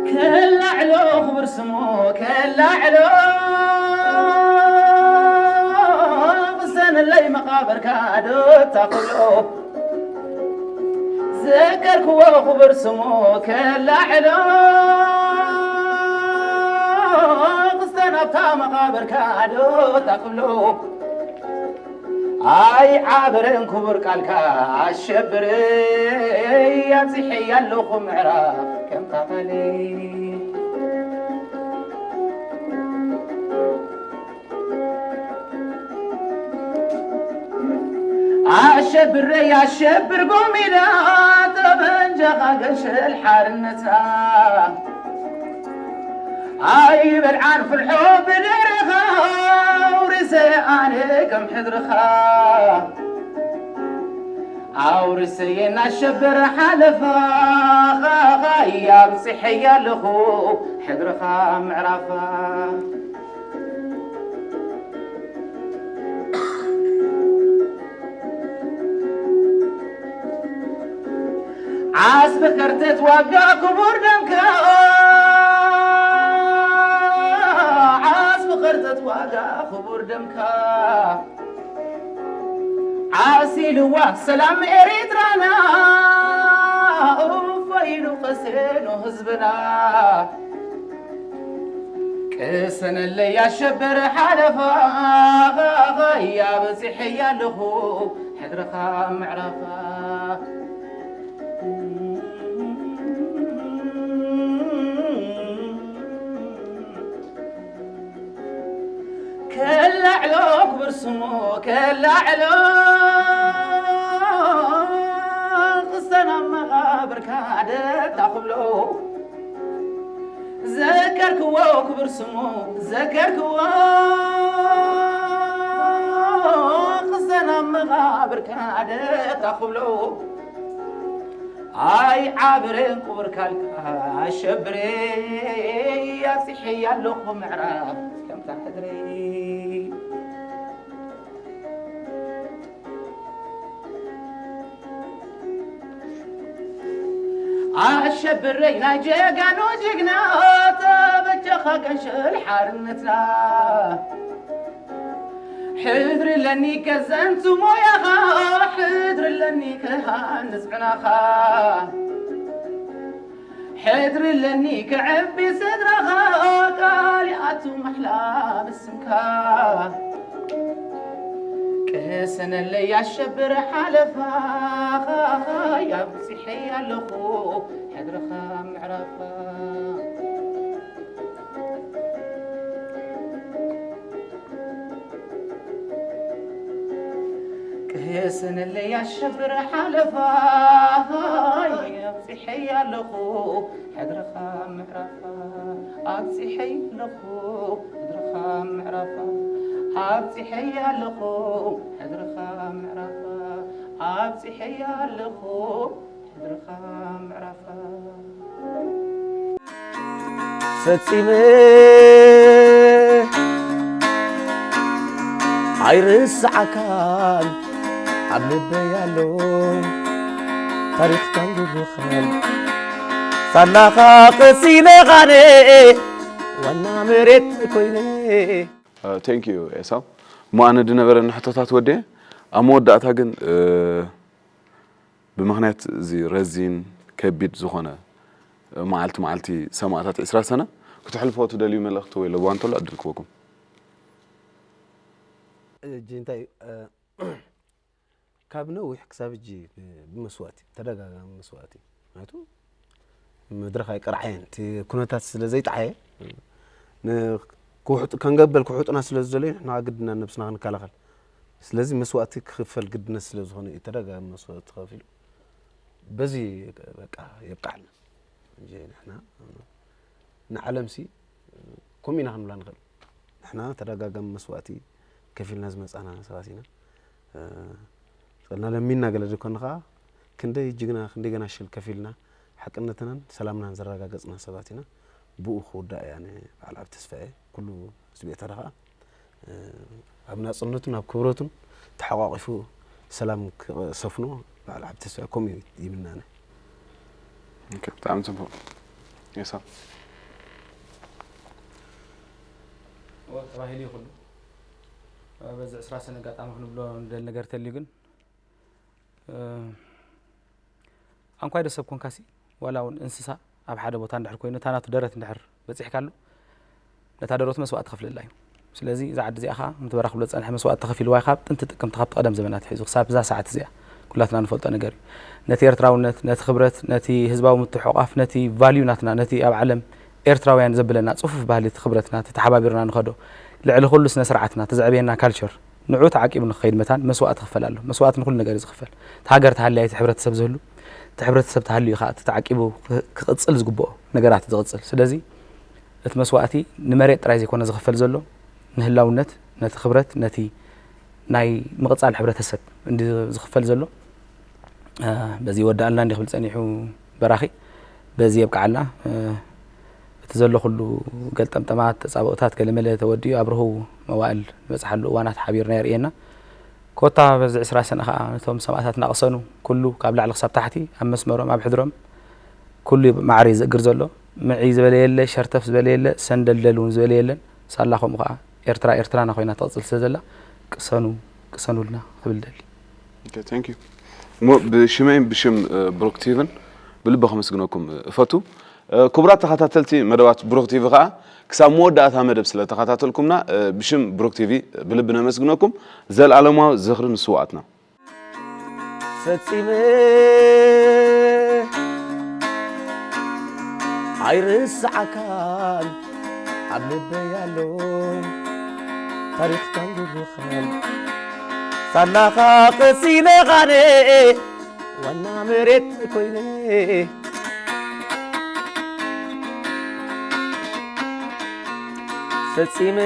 ከላዕሎ ክቡር ስሙ ከላዕሎ ቅሰንለይ መቓብርካ ዶ ታኽሎ ዘከርክዎ ክቡር ስሙ ከላዕሎ ክስተን ኣብታ መቓብርካ ዶ ታኽሎ ኣይ ዓብርን ክቡር ቃልካ ኣሸብረይ ኣብዚሐያ ኣለኹ ምዕራፍ ከምታ ቃለይ ኣሸብረይ ኣሸብር ጎሚዳ ጠበንጃኻ ገንሸል ሓርነታ ኣይበልዓን ፍልሖ ብድርኻ ኣውርሰ ኣነ ከም ሕድርኻ ኣውርሰየ እናሸበረ ሓለፋ ኻኻይ ኣብፅሐያ ኣለኹ ሕድርኻ ምዕራፋ ዓስቢ ከርተት ዋጋ ክቡር ደምካ ዓስቢ ከርተት ዋጋ ክቡር ደምካ ዓሲልዋ ሰላም ኤሪትራና እፎ ኢሉ ቀሴኑ ህዝብና ቅሰነለይ ኣሸብር ሓለፋ ያበፂሐያ ኣለኹ ሕድርኻ ምዕራፋ ከላዕሎ ክብር ስሙ ከላዕሎ ክሰን ኣብ መቓብርካ ደታ ክብሎ ዘከርክዎ ክብር ስሙ ዘከርክዎ ክሰን ኣብ መቓብርካ ደታ ክብሎ ኣይ ዓብርን ክቡር ካልካ ኣሸብረይ ኣብፂሐያ ኣለኹ ምዕራፍ ከምታ ሕድረይ ኣሸብረይ ናይ ጀጋኑ ጅግና ተበጀኻ ቀንሸል ሓርነትና ሕድሪ ለኒ ከዘንቱ ሞያኻ ሕድሪ ለኒ ክሃንጽ ዕናኻ ሕድሪ ለኒ ክዕቢ ስድራኻ ቃል ይኣቱ ማሕላ ብስምካ ቅሰነለይ ኣሸብር ሓለፋኻ ኣብፂሐያ ኣለኹ ሕድርኻ ምዕራፋ ቅሰነለይ ኣሸብር ሓለፋ ኣብፂሐያ ኣለኹ ሕድርኻ ምዕራፋ ኣብፂሐያ ኣለኹ ሕድርኻ ምዕራፋ ኣብፂሐያ ኣለኹ ሕድርኻ ምዕራፋ ኣብፂሐያ ኣለኹ ሕድርኻ ምዕራፋ ፈጺመ ኣይርስዓካን ኣብ ልበይ ኣሎ ታሪኽካን ግብርኻን ሳላኻ ቀሲነ ኻነ ዋና መሬት ኮይነ ቴንክ ዩ ኤሳው እሞ ኣነ ድነበረኒ ሕቶታት ወዲየ ኣብ መወዳእታ ግን እ፣ ብምኽንያት እዚ ረዚን ከቢድ ዝኾነ መዓልቲ መዓልቲ ሰማእታት ዕስራ ሰነ ክትሕልፎ ትደልዩ መልእኽቲ ወይ ለበዋ እንተሎ ዕድል ክበኩም እጂ እንታይ እዩ ካብ ነዊሕ ክሳብ እጂ ብመስዋእቲ ተደጋጋሚ መስዋእቲ ምክንያቱ መድረኽ ኣይቀርዓየን። እቲ ኩነታት ስለ ዘይጠዓየ፣ ን-፣ ክውሕጡ-፣ ከንገበል ክውሕጡና ስለ ዝደለዩ፣ ንሕና ግድና ነብስና ክንከላኸል። ስለዚ መስዋእቲ ክኽፈል ግድነት ስለ ዝኾነ እዩ ተደጋጋሚ መስዋእቲ ተኸፊሉ። በዚ በቃ የብቅዓልና እንጂ ንሕና ንዓለምሲ ከምኡ ኢና ክንብላ ንኽእል። ንሕና ተደጋጋሚ መስዋእቲ ከፊልና ዝመጻና ሰባት ኢና። እ፣ ጸልና ለሚንና ገለ ዘይኮነ ኸኣ ክንደይ ጅግና፣ ክንደይ ገናሽል ከፊልና ሓቅነትናን ሰላምናን ዘረጋገጽና ሰባት ኢና። ብኡ ክውዳእ እያ ንበዓል ዓቢ ተስፋ እየ። ኩሉ ህዝቢ ኤርትራ ኸኣ፣ እ፣ ኣብ ናጽነቱን ኣብ ክብረቱን ተሓቋቒፉ ሰላም ክሰፍኖ በዓል ዓቢ ተስፋ ከምኡ ይምናነ። ኦኬ፣ ብጣዕሚ ጽቡቕ። ኤሳው። እወ፣ ተባሂሉ እዩ ኩሉ። በዚ ዕስራ ሰነ ኣጋጣሚ ክንብሎ ንደሊ ነገር ተልዩ ግን፣ እ፣ ኣንኳይ ዶ ሰብ ኮንካሲ፣ ዋላ እውን እንስሳ ኣብ ሓደ ቦታ እንድሕር ኮይኑ፣ እታ ናቱ ደረት እንድሕር በጺሕካሉ፣ ነታ ደረቱ መስዋእቲ ትኸፍለላ እዩ። ስለዚ እዛ ዓዲ እዚኣ ኸዓ፣ ምትበራ ክብሎ ዝጸንሐ መስዋእቲ ተኸፊልዋ እዩ፣ ካብ ጥንቲ ጥቅምቲ፣ ካብቲ ቀደም ዘመናት ሒዙ ክሳብ እዛ ሰዓት እዚኣ ኩላትና ንፈልጦ ነገር እዩ። ነቲ ኤርትራውነት፣ ነቲ ክብረት፣ ነቲ ህዝባዊ ምትሕቋፍ፣ ነቲ ቫልዩ ናትና፣ ነቲ ኣብ ዓለም ኤርትራውያን ዘብለና ጽፉፍ ባህሊ፣ እቲ ክብረትና፣ ተተሓባቢርና ንኸዶ፣ ልዕሊ ኩሉ ስነ ስርዓትና፣ እቲ ዘዕብየና ካልቸር፣ ንዑ ተዓቂቡ ንክኸይድ መታን መስዋእቲ ክፈል ኣሎ። መስዋእቲ ንኩሉ ነገር እዩ ዝኽፈል። እቲ ሃገር ተሃልያ እቲ ሕብረተሰብ ዝህሉ፣ እቲ ሕብረተሰብ ተሃልዩ እዩ ከዓ እቲ ተዓቂቡ ክ-፣ ክቕጽል ዝግብኦ ነገራት ዝቕጽል። ስለዚ እቲ መስዋእቲ ንመሬት ጥራይ ዘይኮነ ዝኽፈል ዘሎ፣ ንህላውነት፣ ነቲ ክብረት፣ ነቲ ናይ ምቕጻል ሕብረተሰብ እንዲ ዝኽፈል ዘሎ። እ፣ በዚ ይወድኣልና እንዲ ክብል ጸኒሑ በራኺ። በዚ የብቅዓልና። እ፣ እቲ ዘሎ ኩሉ ገልጠምጠማት፣ ተጻብኦታት ገለመለ ተወዲኡ ኣብ ርሁው መዋእል ንበጽሓሉ እዋናት ሓቢርና የርእየና። ኮታ በዚ ዕስራ ሰነ ኸኣ ነቶም ሰማእታትና ቅሰኑ፣ ኩሉ ካብ ላዕሊ ክሳብ ታሕቲ ኣብ መስመሮም፣ ኣብ ሕድሮም ኩሉ እዩ ማዕረ እዩ ዝእግር ዘሎ። ምዕይ ዝበለ የለ፣ ሸርተፍ ዝበለ የለ፣ ሰንደልደል እውን ዝበለ የለን። ሳላ ከምኡ ኸኣ ኤርትራ ኤርትራና ኮይና ትቕጽል ስለ ዘላ፣ ቅሰኑ፣ ቅሰኑልና ክብል ደሊ። ኦኬ፣ thank you። እሞ ብሽመይን ብሽም፣ እ፣ ብሩክ ቲቪን ብልቢ ከመስግነኩም፣ እ፣ እፈቱ። እ፣ ክቡራት ተኸታተልቲ መደባት ብሩክ ቲቪ ኸኣ ክሳብ መወዳእታ መደብ ስለ ተኸታተልኩምና፣ እ፣ ብሽም ብሩክ ቲቪ ብልቢ ነመስግነኩም። ዘልኣለማዊ ዝኽሪ ንስውኣትና። ፈጺመ ኣይርስዓካን፣ ኣብ ልበይ ኣሎ ታሪኽካን ግብርኻን። ሳላኻ ቀሲነ ኻነ ዋና መሬት ኮይነ ፈጺመ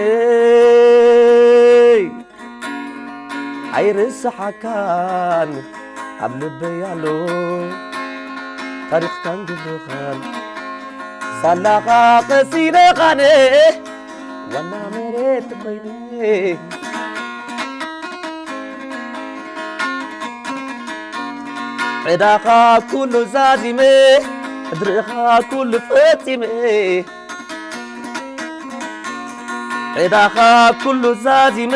ኣይርስሓካን ኣብ ልበይ ኣሎ ታሪኽካን ግብርኻን። ሳላኻ ቀሲነ ኻነ ዋና መሬት ኮይነ ዕዳኻ ኩሉ ዛዚመ ሕድርኻ ኩሉ ፈጺመ ዕዳኻ ኩሉ ዛዚመ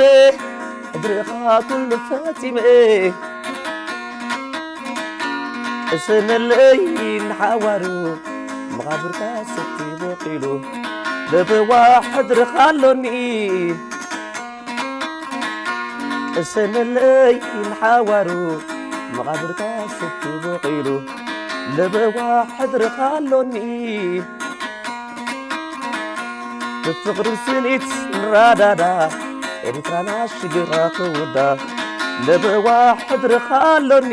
ሕድርኻ ኩሉ ፈጺመ ቅሰነለይ ንሓዋሩ መቓብርካ ሰቲ ቦቂሉ ለበዋ ሕድርኻ ኣሎኒ ቅሰነለይ ንሓዋሩ መቓብርካ ሰቲ ቦቂሉ ለበዋ ሕድርኻ ኣሎኒ ብፍቕሪ ስኒት ንራዳዳ ኤርትራና ሽግራ ክውዳ ለበዋ ሕድርኻ ኣሎኒ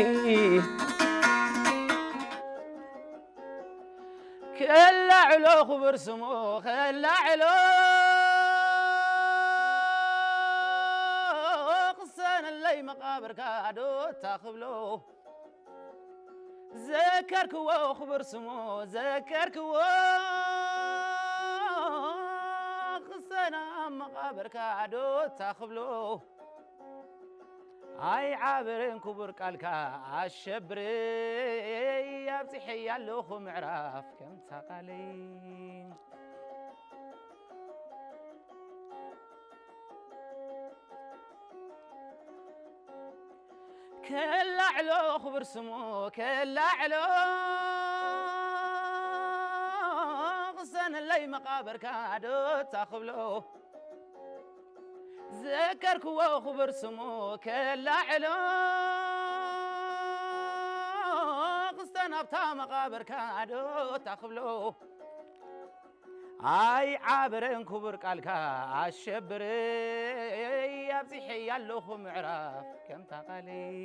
ከላዕሎ ክብር ስሙ ከላዕሎ ክሰነለይ መቓብርካ ዶታ ክብሎ ዘከርክዎ ክብር ስሙ ዘከርክዎ ክሰና መቓብርካ ዶታ ክብሎ ኣይዓብርን ክቡር ቃልካ ኣሸብረይ ኣብፂሐያ ኣለኹ ምዕራፍ ከምታ ቃለይ ከላዕሎ ክብር ስሙ ከላዕሎ ክሰነለይ መቓብርካ ዶታ ክብሎ ዘከርክዎ ክብር ስሙ ከላዕሎ ክስተና እታ መቓብርካ ዶ እታ ክብሎ ኣይዓበረን ክቡር ቃልካ ኣሸብረይ ኣብዚሐያ ኣለኹ ምዕራፍ ከምታ ቃለይ።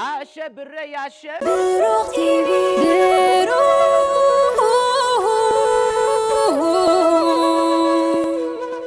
ኣሸብረይ ኣሸብረይ ብሩኽ ቲቪ ብሩኽ